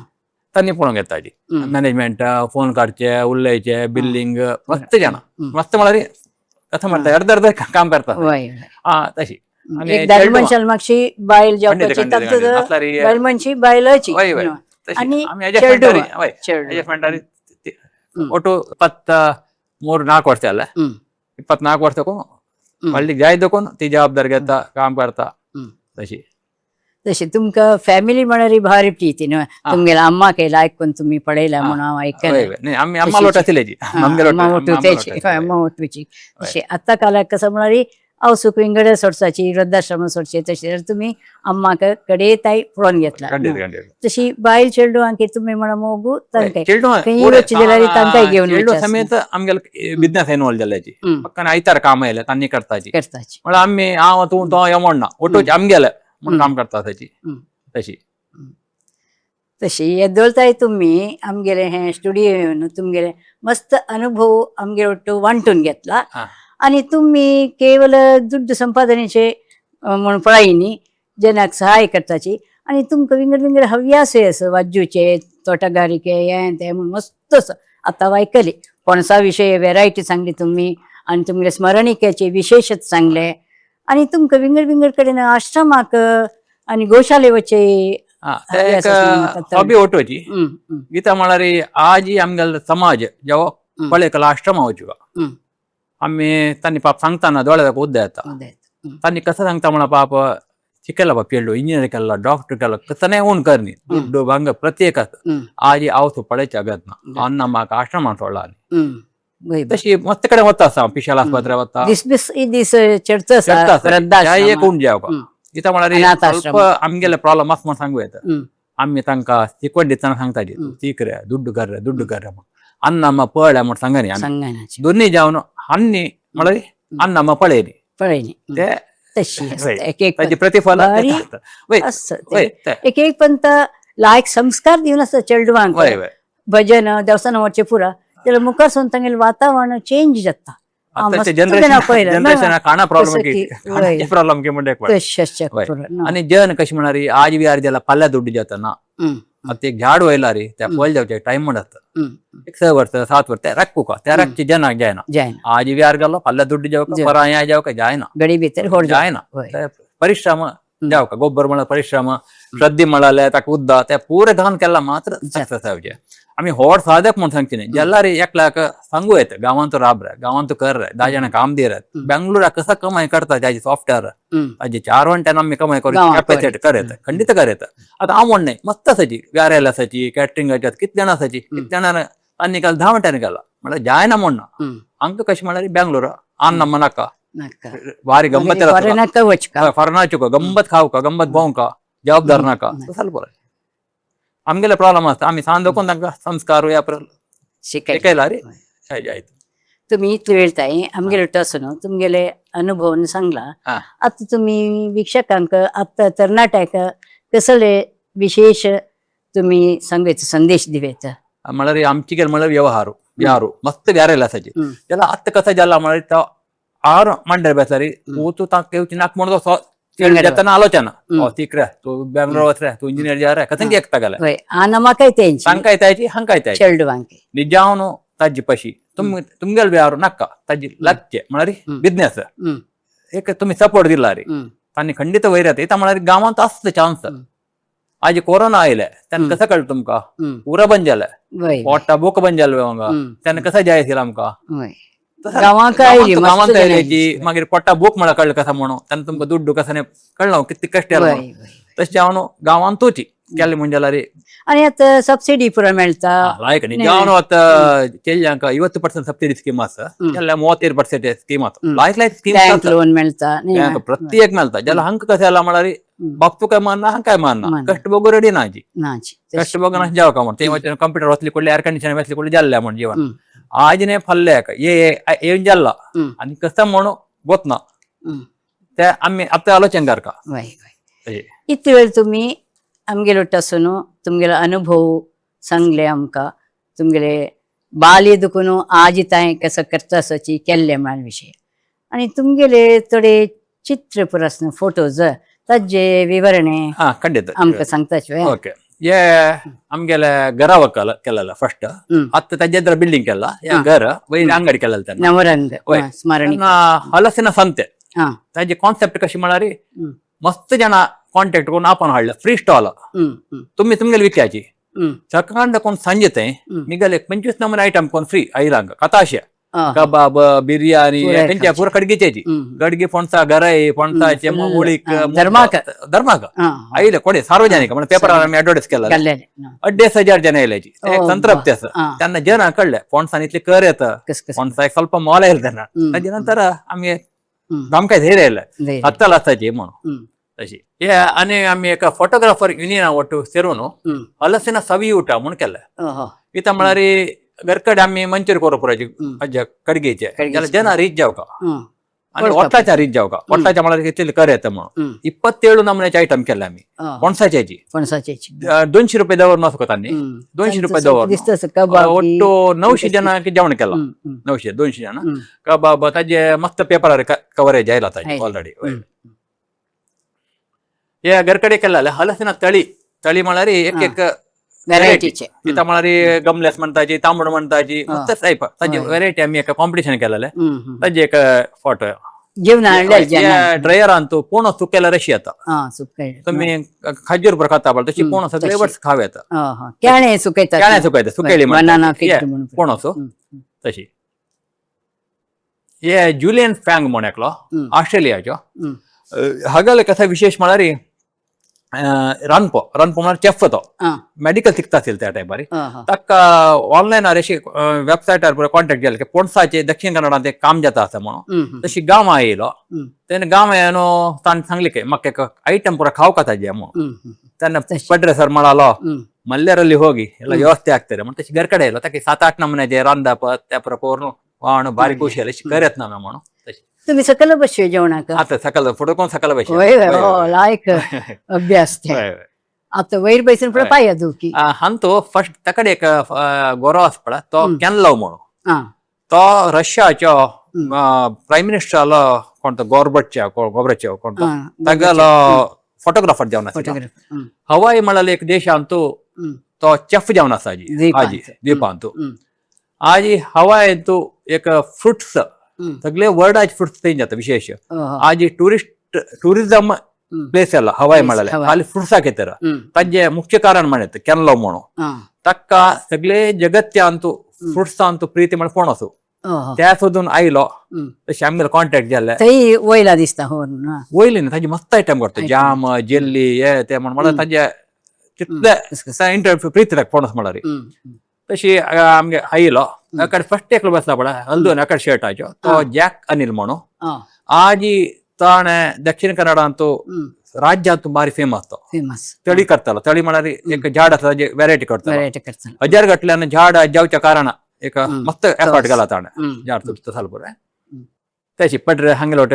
तांणी पळोवंक येताची. मॅनेजमेंट, फोन काडचे, उलयचे, बिल्लिंग, मस्त जाणा. मस्त म्हळ्यार कसं म्हणटा, अर्ध अर्ध काम करता. वय. हा, तशी. आणि एक दादले चेडूं. मनशान मागशी बायल खंडीत, जेवपाची. खंडीत, तांचो खंडीत. असल्यार बायल मनशी बायलाची. वय, वय. तशी. आणि आमी adjustment चेडूं. वय. चेडूं. adjustment ಒಟ್ಟು 23-4 ವರ್ಷ ಅಲ್ಲ. 24 ವರ್ಷಕ್ಕೂ हल्ली जाय देखून ती जबाबदारी घेता, काम करता. तशी. तशी तुमकां फॅमिली म्हळ्यार भारी प्रीती न्हय तुमगेले अम्मा केला ऐकून तुम्ही पळयला म्हणून हांव वय, आयकलें. वय. नाही, आम्ही अम्मा लोट आशिल्ल्याची. आमगे लोट. अम्मा अम्मा ओटू. लोट. अम्मा ओटूची. तशी आतां काळाक कसं म्हळ्यार हांव सुख विंगड सोडसाची, वृद्धाश्रम सोडचे, तशें जाल्यार तुमी अम्मा कडे ताई पळोवन घेतला. खंडीत, खंडीत. तशी बायल चेडूं तुमी म्हणा मोगू तांकां चेडूं. खंय वचचे जाल्यार तांकांय घेवन चेडूं वचचें. समेत आमगेले बिझनेस इन्वॉल्व जाल्याची. पक्कान आयतार काम आयले तांणी करताची. करताची. म्हळ्यार आमी हांव तूं तो यो म्हणना, ओटोची आमगेले म्हणून काम करता ताची. तशी. तशी येदोळताय तुमी आमगेले हे स्टुडियो येवन तुमगेले मस्त अनुभव आमगे ಒಟ್ಟು वांटून घेतला. आणि तुम्ही केवळ दुड्ड संपादनेचे म्हणून पळयनी, जनाक सहाय करताची आणि तुमकां विंगड विंगड हव्यासय आसा, वाजूचे, तोटागारिके, हें तें म्हूण मस्त आसा. आतां आयकली पणसा विशय वेरायटी सांगली तुमी आणि तुमगे स्मरणिकेचे विशेशच सांगले आणि तुमकां विंगड विंगड कडेन आश्रमाक आणि गोशाले वचे ते एक हव्यास आसा म्हाका चड. हॉबी ओटोची. हम्म, हम्म, गीता म्हळ्यार आजी आमगेले समाज जेव्हा पळयकला आश्रमा वचूं. आमी तांणी पाप सांगताना दोळ्याक उद्दा येता. तांणी कसं सांगता म्हणा, पाप शिकयला बा पेडलो, इंजिनियर केला, डॉक्टर केला, कसं नाही ओन करणी दुड्डू भांग प्रत्येक. आजी आवतो पळयच्या अगत ना अन्न म्हाका आश्रमात सोडला. वय बा. तशी मस्त कडेन वता आसा, पिशाल आस्पत्रे वता. दीस दीस दीस चर्चा आसा. चर्चा आसा. वृद्धाश्रम. एक कोण जेवका गीता म्हळ्यार अनाथाश्रम. ಸ್ವಲ್ಪ आमगेले प्रॉब्लम आसा म्हण सांगू येता. आमी तांकां शिकवण दितना सांगताली, तीक रे, दुड्डू कर रे, दुड्डू कर रे म्हण. अन्न पळय म्हण सांगनी आमी. सांगनाची. दोन्ही जावन अन्नी म्हळ्यार अन्न पळयली. पळयनी. ते तशी आसता. वय. एक एक ताजे प्रतिफल बारी आसता. वय. आसता ते. वय ते. एक एक पंत लायक संस्कार दिवन आसता चेडवांक. वय वय. भजन देवसाना वचचे पुरा जाल्यार मुखार सोन तांगेलें वातावरण चेंज जाता. आतांचे मस्त जनरेशन जाणा पळयलें. जनरेशन खाणा प्रॉब्लेम. तसं की, वय. खाणाचे प्रॉब्लेम की म्हणटा एक तशें वय. पुरा ना. आणि जन कशी म्हणारी, आज बी ज्याला पाल्या दुड्डू जाता ना. आता एक झाड वयला रे, त्या फळ जावचे टाइम म्हणत. एक 6 वर्ष 7 वर्ष त्या राखू का, त्या राखची जनाक जायना. जायना. आज बी गेलो पाल्या दुड्डू जावका, परा या जावका जायना. गडी भितर होड जायना. वय. ते परिश्रम जावका, गोबर म्हळ्यार परिश्रम, श्रद्धे म्हळाले ताका उद्दा त्या पुरे घान केला मात्र सक्सेस जावचे. आमी होड साधक म्हूण सांगचे न्ही, जेल्ला रे एकल्याक सांगू येता, गांवांत राब रे, गांवांत कर रे, 10 जाणां काम दी रे, बेंगळुराक कसा कमाय करता ताजी सॉफ्टवेअर ताजी 4 वंट्यान आमी कमाय करू गांवांत. कॅपॅसिटी कर येता, खंडीत कर येता. आतां हांव म्हण न्ही, मस्त आसाची गारेल आसाची, कॅटरिंगाची कितले जाणां आसाची, कितले जाणां आनी काल 10 वंट्यान गेला म्हळ्यार जायना म्हण ना. हांकां कशें म्हळ्यार बेंगळुरा अन्न नाका. नाका. भारी गंमत. फॉरेनाक वचका. फॉरेनाचो गंमत खावका, गंमत भोंवका, जबाबदार नाका. ಸ್ವಲ್ಪ आमगेले प्रॉब्लेम आसता, आमी सांग दाखोवन तांकां संस्कार या शिकयला. शिकयला रे जायत. तुम्ही इतले वेळ ताई आमगेले आसून तुमगेले अनुभवन सांगला. आता तुम्ही वीक्षकांक, आता तरणाट्याक कसले विशेष तुम्ही सांगायचो संदेश दिवेत? म्हळ्यार आमची गेल म्हळ्यार व्यवहार याರು मस्त व्यारेल असायचे. त्याला आत्ता कसं जाला म्हळ्यार तो आर मांडर बेसलारी तूं तांकां येवची नाक म्हणून तो जाताना आलोचना, हो तीक रे, तूं बेंगलोर वच रे, तूं इंजिनियर जा रे, कसं एकता गेले. वय, आना म्हाका तेंची. तांकां येतायची, हांकां येतायची. चेडवांक. निजावन ताजी पशी तुम तुमगेल व्यवहार नाका, ताजी लागचे म्हळ्यार बिझनेस. एक तुम्ही सपोर्ट दिला रे तांणी खंडित वयर येता इथं म्हळ्यार गांवांत आसता चान्स. आज कोरोना आयले तेन्ना कसं कळलं तुमकां? पुरा बंद जालें, पोटा बुक बंद जालें हांगा, तेन्ना कसं जाय आशिल्लें आमकां? गांवांक आयली, मस्त गांवांत जण आयल्याची आयली. मागीर पोटा भूक म्हळ्यार कळ्ळें कसं म्हणून, तेन्ना तुमकां दुड्डू कसं नाही कळ्ळें कितले कश्ट जालें म्हणून. तशें जावन गांवांतूच केल्लें म्हणजे जाल्यार आनी आतां सबसिडी पुरा मेळटा. लायक न्ही जावन आतां चेल्ल्यांक 50% सबसिडी स्कीम आसा, केल्ल्या 35% स्कीम आसा, लायक लायक स्कीम. बँक लोन मेळटा न्ही? बँक प्रत्येक मेळटा. जाल्यार हांकां कशें जालां म्हळ्यार बापतू काय मानना, हांकां काय मानना, मानना. कश्ट बगो रेडी ना आजी. नाची. कश्ट बगो ना जावं का म्हण ते वचून कंप्युटर वचली कुडले, एअर कंडिशन वचली कुडले जाल्ले म्हण जीवन आजने फल्ले ये येवन जाल्ला आनी कसं म्हणून गोत ना ते आमी आतां आलोचन करका. वय वय. इतले वेळ तुमी आमगेलो आसून तुमगेलो अनुभव सांगले आमकां, तुमगेले बाल्य दुखून आज तांय कसो करता आसची केल्ले म्हण विशय, आनी तुमगेले थोडे चित्र पुरा फोटोज ताजे विवरणे हा, खंडित. आमकां सांगता. ओके, ये आमगेले घरा वकल केलेला फर्स्ट. आतां ताजे बिल्डिंग केला हे घर, वयर अंगडी केलेलं त्यांना. नवरंग वय. स्मरणिका. तेन्ना हलसिನ संತೆ ताजे कॉन्सेप्ट कशी म्हळ्यार मस्त जण कॉन्टॅक्ट करून आपण हाडलं फ्री स्टॉल. हम्म, हम्म, तुम्ही तुमगेले विकयाची. सकाळ कोण सांजे ते मिगले 25 नमुने आयटम कोण फ्री आयलांग कताशे कबाब, बिर्याणी. पुराय त्यांच्या खावचे. पुरा कडगीच्याची गडगी, फोणसा गराई, फोणसाचे full, मुळीक. धर्माक. धर्माक आयले कोणी सार्वजनिक म्हणजे पेपर आम्ही ऍडव्हर्टाइज केला. गल्ल्याले. 2,500 जण आयल्याची ते एक संतृप्ती आसा. त्यांना जन कळले फोणसान इतले कर येता. कस कस. फोणसा एक ಸ್ವಲ್ಪ मोल आयले त्यांना. ताजे नंतर आम्ही आमकां धैर्य आयलें. धैर्य. हत्तल आसाची म्हणून तशी हे. आनी आमी एका फोटोग्राफर युनियन ಒಟ್ಟು ಸೇರೋನು ಹಲಸಿನ ಸವಿಯೂಟ म्हणून केलं. इथं म्हळ्यार घरकडे आम्ही मंचूर कोरपुराची अज्ज कडगेचे कडगेचे. जाल्यार जನ रीच जावका आणि वळखप. ಒಟ್ಟಾच्या रीच जावका, ಒಟ್ಟಾच्या म्हळ्यार कितले कर येता म्हणून. 27 नमुन्याचे आयटम केले आम्ही पणसाच्याची. पणसाचे. 200 रुपये दवरून असो तांणी, 200 रुपये दवरून दिसता असं कबाब. ಒಟ್ಟು 900 ಜನಕ್ಕೆ जेवण केलं. 900, 200 जण. कबाब ताजे मस्त पेपरार कवरेज आयला ताजे आयले. ऑलरेडी. हे घरकडे केलेले हलसिನ ತಳಿ. ತಳಿ म्हळ्यार एक एक व्हरायटीचे. इथं म्हळ्यार गमलेस म्हणताची, तांबड म्हणताची, मस्त टायप ताजी व्हेरायटी. आम्ही एका कॉम्पिटिशन केलेले, ताजे एक फोटो. जेवण हाडले जन. ड्रयर अंतू पूर्ण सुकेला रशी येता. हा, सुकय. तुम्ही खजूर पुरा खाता पळय तशी पूर्ण सगळे तशी. वर्स खाव येता. केळें सुकयतात. केळ्यां सुकयता, सुकेली. बनाना फिग म्हणून. पणस तशी. हे जुलियन फँग म्हण एकलो ऑस्ट्रेलियाचो. हागले कसा विशेष म्हळ्यार रांदपो, रांदपो म्हळ्यार चेफ तो. मेडिकल शिकता असेल त्या टायमार. हा, हा. ताका ऑनलायन अशी वेबसायटार पुरो कॉन्टॅक्ट जाले की पणसाचे दक्षिण कन्नडांत एक काम जाता आसा म्हणून. हम्म, हम्म. तशी गांवां येयलो. तेन्ना गांवां येवन ताणें सांगलें की म्हाका एक आयटम पुरा खावका ताजे म्हणून. हम्म, हम्म, तेन्ना तशी. पड्रे सर म्हणालो, ಮಲ್ಯರಲ್ಲಿ ಹೋಗಿ ಎಲ್ಲ ವ್ಯವಸ್ಥೆ ಆಗ್ತಾರೆ ಮತ್ತೆ ಗರ್ಕಡೆ ಇಲ್ಲ ತಕ್ಕೆ 7-8 ನಮೂನೆ ರಾಂದಾಪ त्या कोरून वाण ಬಾರಿ ಖುಷಿ ಅಲ್ಲ ಕರೆಯತ್ ನಾವೆ म्हणून तशी. तुम्ही सकल बसवे जेवणाक. आता सकल फोटो कोण सकल बशे. वय वय, हो लायक अभ्यास ते. आता वयर बैसून पुढे पाया दुखी. ಹಂತು ಫಸ್ಟ್ ತಕಡೆ एक गोरो आसपळा तो कॅनलव म्हणून. तो रशियाचो प्राईम मिनिस्टर आलो कोण तो गोरबटच्या गोबरचेव कोण तो तागेलो फोटोग्राफर जावन आसा. फोटोग्राफर. हवाई म्हळ्यार एक देश अंतू तो चेफ जावन आसा आजी. द्वीपांत. आजी द्वीपांतू आजी हवाई अंतू एक फ्रुट्स सगळे वर्ल्डाचे फ्रुट्स थंय जाता विशेष. आजी टुरिस्ट टुरिझम प्लेस ಅಲ್ಲ ಹವಾಯಿ Place, ಮಾಡಲ್ಲ हवाई. ಅಲ್ಲಿ ಫ್ರೂಟ್ಸ್ ಹಾಕಿರ್ತಾರ. ताजे ಮುಖ್ಯ ಕಾರಣ ಮಾಡಿತ್ತು ಕೆನ್ಲವ್ म्हणून. ताका सगळे जगत्या अंतू फ्रुट्स अंतू प्रीती म्हण फोण असो त्या सोदून आयलो. तशें आमगेलो कॉन्टॅक्ट जाले. थंय वयला दिसता हो ना. वयले न्ही, ताजी मस्त आयटम करता. Item. जाम, जेल्ली हे ते म्हण म्हणल्यार ताजे तितले इंटर प्रीती ताका फोणस म्हळ्यार. तशी आमगे आयलो अकडे फर्स्ट एकलो बसला पळय हल्दून अकडे शर्टाचो तो जॅक अनिल म्हणून. आजी ताणें दक्षिण कन्नडांतू राज्यांतू बारी फेमस तो. फेमस. तळी करतालो. तळी म्हळ्यार एक झाड आसा, ताजी व्हेरायटी करतालो. व्हरायटी करता. हजार गटल्यान झाड जावच्या कारण एक मस्त एफर्ट गेला ताणें. झाड तुटता साल पुराय. तशी पड्रे हांगेलो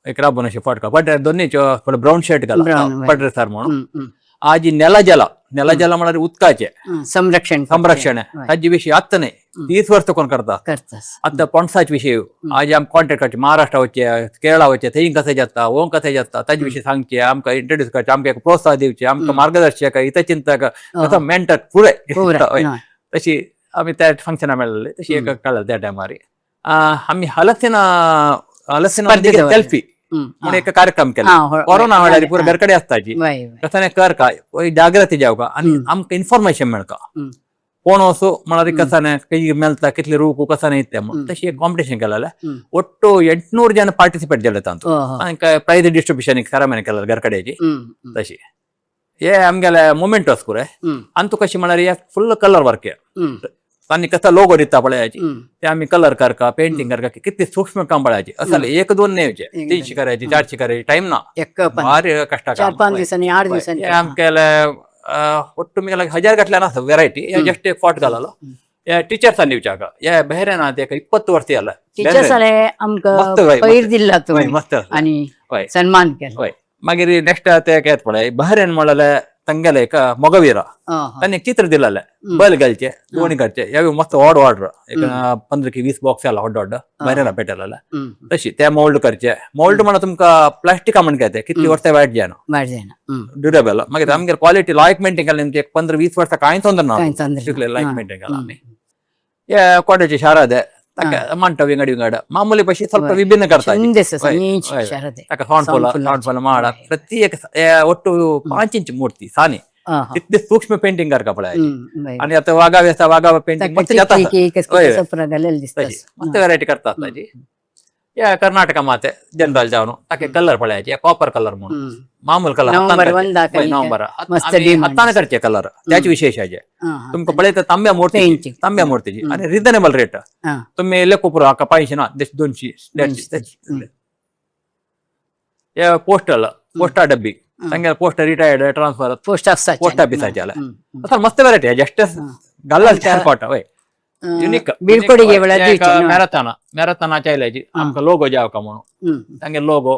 एक राबून अशें फटका पड्रे दोन्हीचो ब्राऊन शर्ट घाला Brown, पड्रे सर म्हणून. आजी नेला जಲ, ನೆಲ ಜಲ म्हळ्यार उदकाचे संरक्षण. संरक्षण ताजे विषयी आत्तां न्ही, 30 वर्सां कोण करता. करतास. आतां पणसाचे विशय आज आम कॉन्टेक्ट करचे, महाराष्ट्रा वचचे, केरळा वचचे, थंय कशें जाता, ओंक कशें जाता ताजे विशीं सांगचे, आमकां इंट्रोड्यूस करचे, आमकां एक प्रोत्साहन दिवचे, आमकां मार्गदर्शक, हितचिंतक, कसो मेंटर पुरे. पुराय. हय. तशी आमी त्या फंक्शना मेळ्ळें, तशी एक कळ्ळें त्या टायमार आमी हलसिना हलसिना स्पर्धे सेल्फी. म्हणून एक कार्यक्रम केला. हा, होय. कोरोना म्हळ्यार पुरा घरकडे आसताची. वय वय कसाने कर का एक जागृती जावका आणि आमकां इन्फॉर्मेशन मेळका कोण असो म्हळ्यार कसाने खंय मेळटा, कितले रूप कसाने येते म्हणून तशी एक कॉम्पिटिशन केलेले. ಒಟ್ಟು 800 ಜನ ಪಾರ್ಟಿಸಿಪೇಟ್ जाले तांतू. आनी प्रायज डिस्ट्रिब्युशन सेरेमनी केलेले घरकडेची. हम्म, हम्म. तशी हे आमगेले मोमेंटोस पुरे. अंतू कशी म्हळ्यार हे फुल कलर वर्क. आनी कसा लोगो दिता पळयाची, ते आमी कलर करका, पेंटिंग करका, कितले सूक्ष्म काम पळयाची असले. एक दोन न्हय, 300 करायची, 400 करायची, टाइम ना. एक भारी कष्ट. 4-5 दिसांनी, 8 दिसांनी. आमकेले ಒಟ್ಟು ಮಿಗಲ ಹಜಾರ್ ಗಟ್ಲೆ ಅನ್ನ ವೆರೈಟಿ. ಜಸ್ಟ್ ಫಾಟ್ घाललो. टीचर्सान दिवच्या हे बहेरेन 20 वर्स आला. टीचर्स आले आमकां मस्त वय, पयर मस्त. दिल्ला तुम्ही मस्त. आणि सन्मान केलो. वय, मागीर नेक्स्ट ते काय पळय, बहरेन म्हणले ತಂಗೆಲೆ एक ಮೊಗವೀರ. तांणी एक चित्र दिलेले, बैल घालचे, दोणी करचे. यावे मस्त ऑड ऑर्डर एक 15 की 20 बॉक्स आला ऑड ऑर्डर बहरेना पेटलेले. तशी ते मोल्ड करचे. मोल्ड म्हणा तुमकां प्लास्टिका म्हण काय कितली वर्सां वायट जायना. वायट जायना. ड्युरेबल. मागीर आमगेर क्वालिटी लायक मेंटेन केले, एक 15-20 वर्सां कांय ತೊಂದ್ರೆ ना. कांय ತೊंದ್ರೆ ना. लायक मेंटेन केला आमी. हे कोड्याचे शारदे ताका मांडटा विंगड विंगड, मामूली पशी ಸ್ವಲ್ಪ ವಿಭಿನ್ನ करता. चंद दिसता, नीच शारदे. ताका सोंडफुल, सोंडफुल माड प्रत्येक ಒಟ್ಟು 5 ಇಂಚ್ ಮೂರ್ತಿ ಸಾನಿ. तितले सूक्ष्म पेंटिंग करका पळय. आणि आता वाघावे आसा, वाघावे पेंटिंग मस्त जाता. घालेले दिसता. मस्त व्हेरायटी करता ताजी. या कर्नाटक माते जनरल जावन ताके कलर पळयाचे, कॉपर कलर म्हणून मामूल कलर. नोव्हेंबर 1 दाखय. नोव्हेंबर मस्त demand. हाताने करचे कलर. त्याच विशेष आहे, तुमका पळयता तांब्या मूर्ती, Painting. तांब्या मूर्तीची आणि रिजनेबल रेट. तुम्ही लेखो पुरो हाका 500 ना, 200, 150. हे पोस्टल, पोस्टा डब्बी, तांगेले post retired transfer post ऑफिसाचे. Post ऑफिसाचे. असं मस्त व्हेरायटी आहे. जस्ट घाल्ला चार फावट वय, युनिक. ಬೀಳ್ಕೊಡುಗೆ वेळार दिवचे न्हू. मॅरेथॉन, मॅरेथॉनाच्या आयल्याची आमकां लोगो जावका म्हणून तांगे लोगो,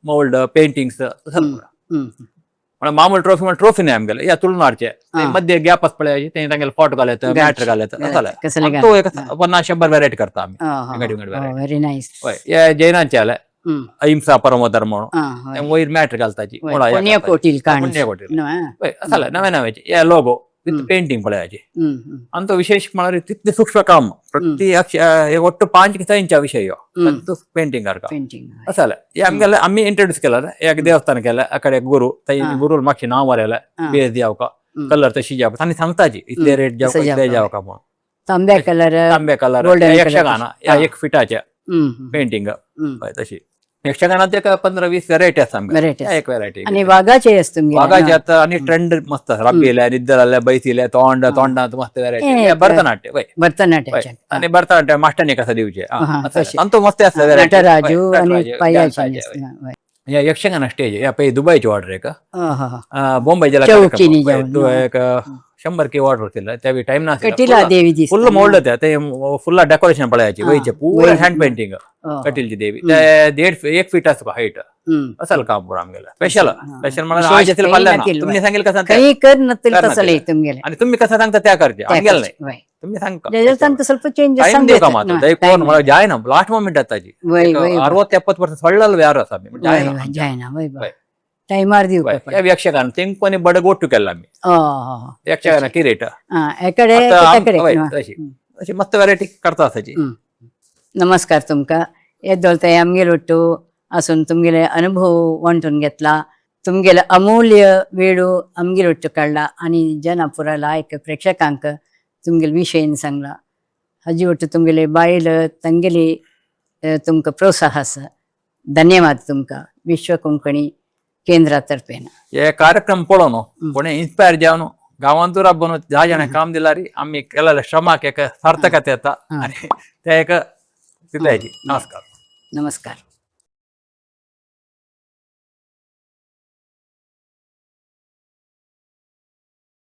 मोल्ड, पेंटिंग्स. म्हळ्यार मामूल ट्रॉफी म्हळ्यार ट्रॉफी न्हय आमगेले. ह्या तुळनाडचे मध्य गॅप आसा पळय, ते तांगेले फोटो घालयत, मॅटर घालयत असले. कसले. तो एक 50-100 व्हेरायटी करता आमी विंगड विंगड व्हेरायटी. Very nice. हय, हे जैनांचे आले, अहिंसा परमो धर्म म्हणून वयर मॅटर घालताची. पुण्यकोटील काणी. पुण्यकोटील. हय, असले नवे नव्याचे. हे लोगो विथ पेंटिंग पळयाची. आणि तो विशेष म्हळ्यार तितले सूक्ष्म काम, प्रति हे ಒಟ್ಟು 5 6 इंचा विषय पेंटिंग करका. पेंटिंग. असले हे आमगेले आम्ही इंट्रोड्यूस केला. एक देवस्थान केलं, आकडे गुरु तै गुरु मागचे नाव बरयले, बेस जावका, कलर तशी जावका, तांणी सांगताची इतले रेट जावका, इतले जावका म्हणून. तांब्या कलर. तांबे कलर. Golden color. Yakshagana ह्या 1 फिटाचे पेंटिंग. तशी यक्षगानात एक 15-20 व्हेरायटी आसा आमगे. Variety आसा. एक व्हेरायटी. आणि वाघाचे आसा तुमगेले. वाघाचे आता आणि ट्रेंड मस्त आसा. रब्बी निद्दल आले, बैसिले, तोंड तोंडांत मस्त व्हेरायटी. भरतनाट्य वय. भरतनाट्याचे. आणि भरतनाट्य मास्टरनी कसा दिवचे. तशे. आणि तो मस्त आसा व्हेरायटी. नटराजू आणि पायाचे. या यक्षगान स्टेज या पळय, दुबईची ऑर्डर एक, बॉम्बे जिल्हा. चौकीनी जावन. तो एक 100 की ऑर्डर केलं, त्यावेळी टाइम ना. कटिला देवी दिसता. फुल मोल्ड ते, फुल डेकोरेशन पळयाची वयचे, पुरा हँड पेंटिंग. कटीलची देवी ते 1.5 1 फीट आसता हाईट. असाल काम पुरा आमगेले स्पेशल स्पेशल म्हणून विशेष आज काही पडलं ना. नातील. तुम्ही सांगेल कसं ते. काही कर नसतील कर तसं नसतील. तुमगेले. आणि तुम्ही कसं सांगता त्या करचे, आमगेले नाही. तुम्ही सांगता सांगता ಸ್ವಲ್ಪ चेंजेस. टाइम देऊ का मात्र दय कोण मला जाय ना, लास्ट मोमेंट आताची. वय वय 60-70 वर्ष सोडलेलो यार आसा आमी जायना. जायना वय बा, टायमार दिवपाक. वय, या यक्षगान तेंकोनी बडगोट्टू केला आमी. यक्षगान किरीट. एकडे आता एकडे. तशी अशी मस्त व्हरायटी करता असायची. नमस्कार तुमकां. येदोळ आमगेर ಒಟ್ಟು आसून तुमगेले अनुभव वांटून घेतला, तुमगेले अमूल्य वेळू आमगेर ಒಟ್ಟು काडला आनी जनापुरा लायक प्रेक्षकांक तुमगेले विशयन सांगला. हाजी ಒಟ್ಟು तुमगेले बायल तांगेली तुमकां प्रोत्साह आसा. धन्यवाद तुमकां विश्व कोंकणी केंद्रा तर्फेन. हे कार्यक्रम पळोवन कोणी इन्स्पायर जावन गावांतूर राबोवन 10 जाणांक काम दिल्यार आमी केलेल्या श्रमाक एक सार्थकता येता आणि ते एक तितल्याची. नमस्कार. नमस्कार.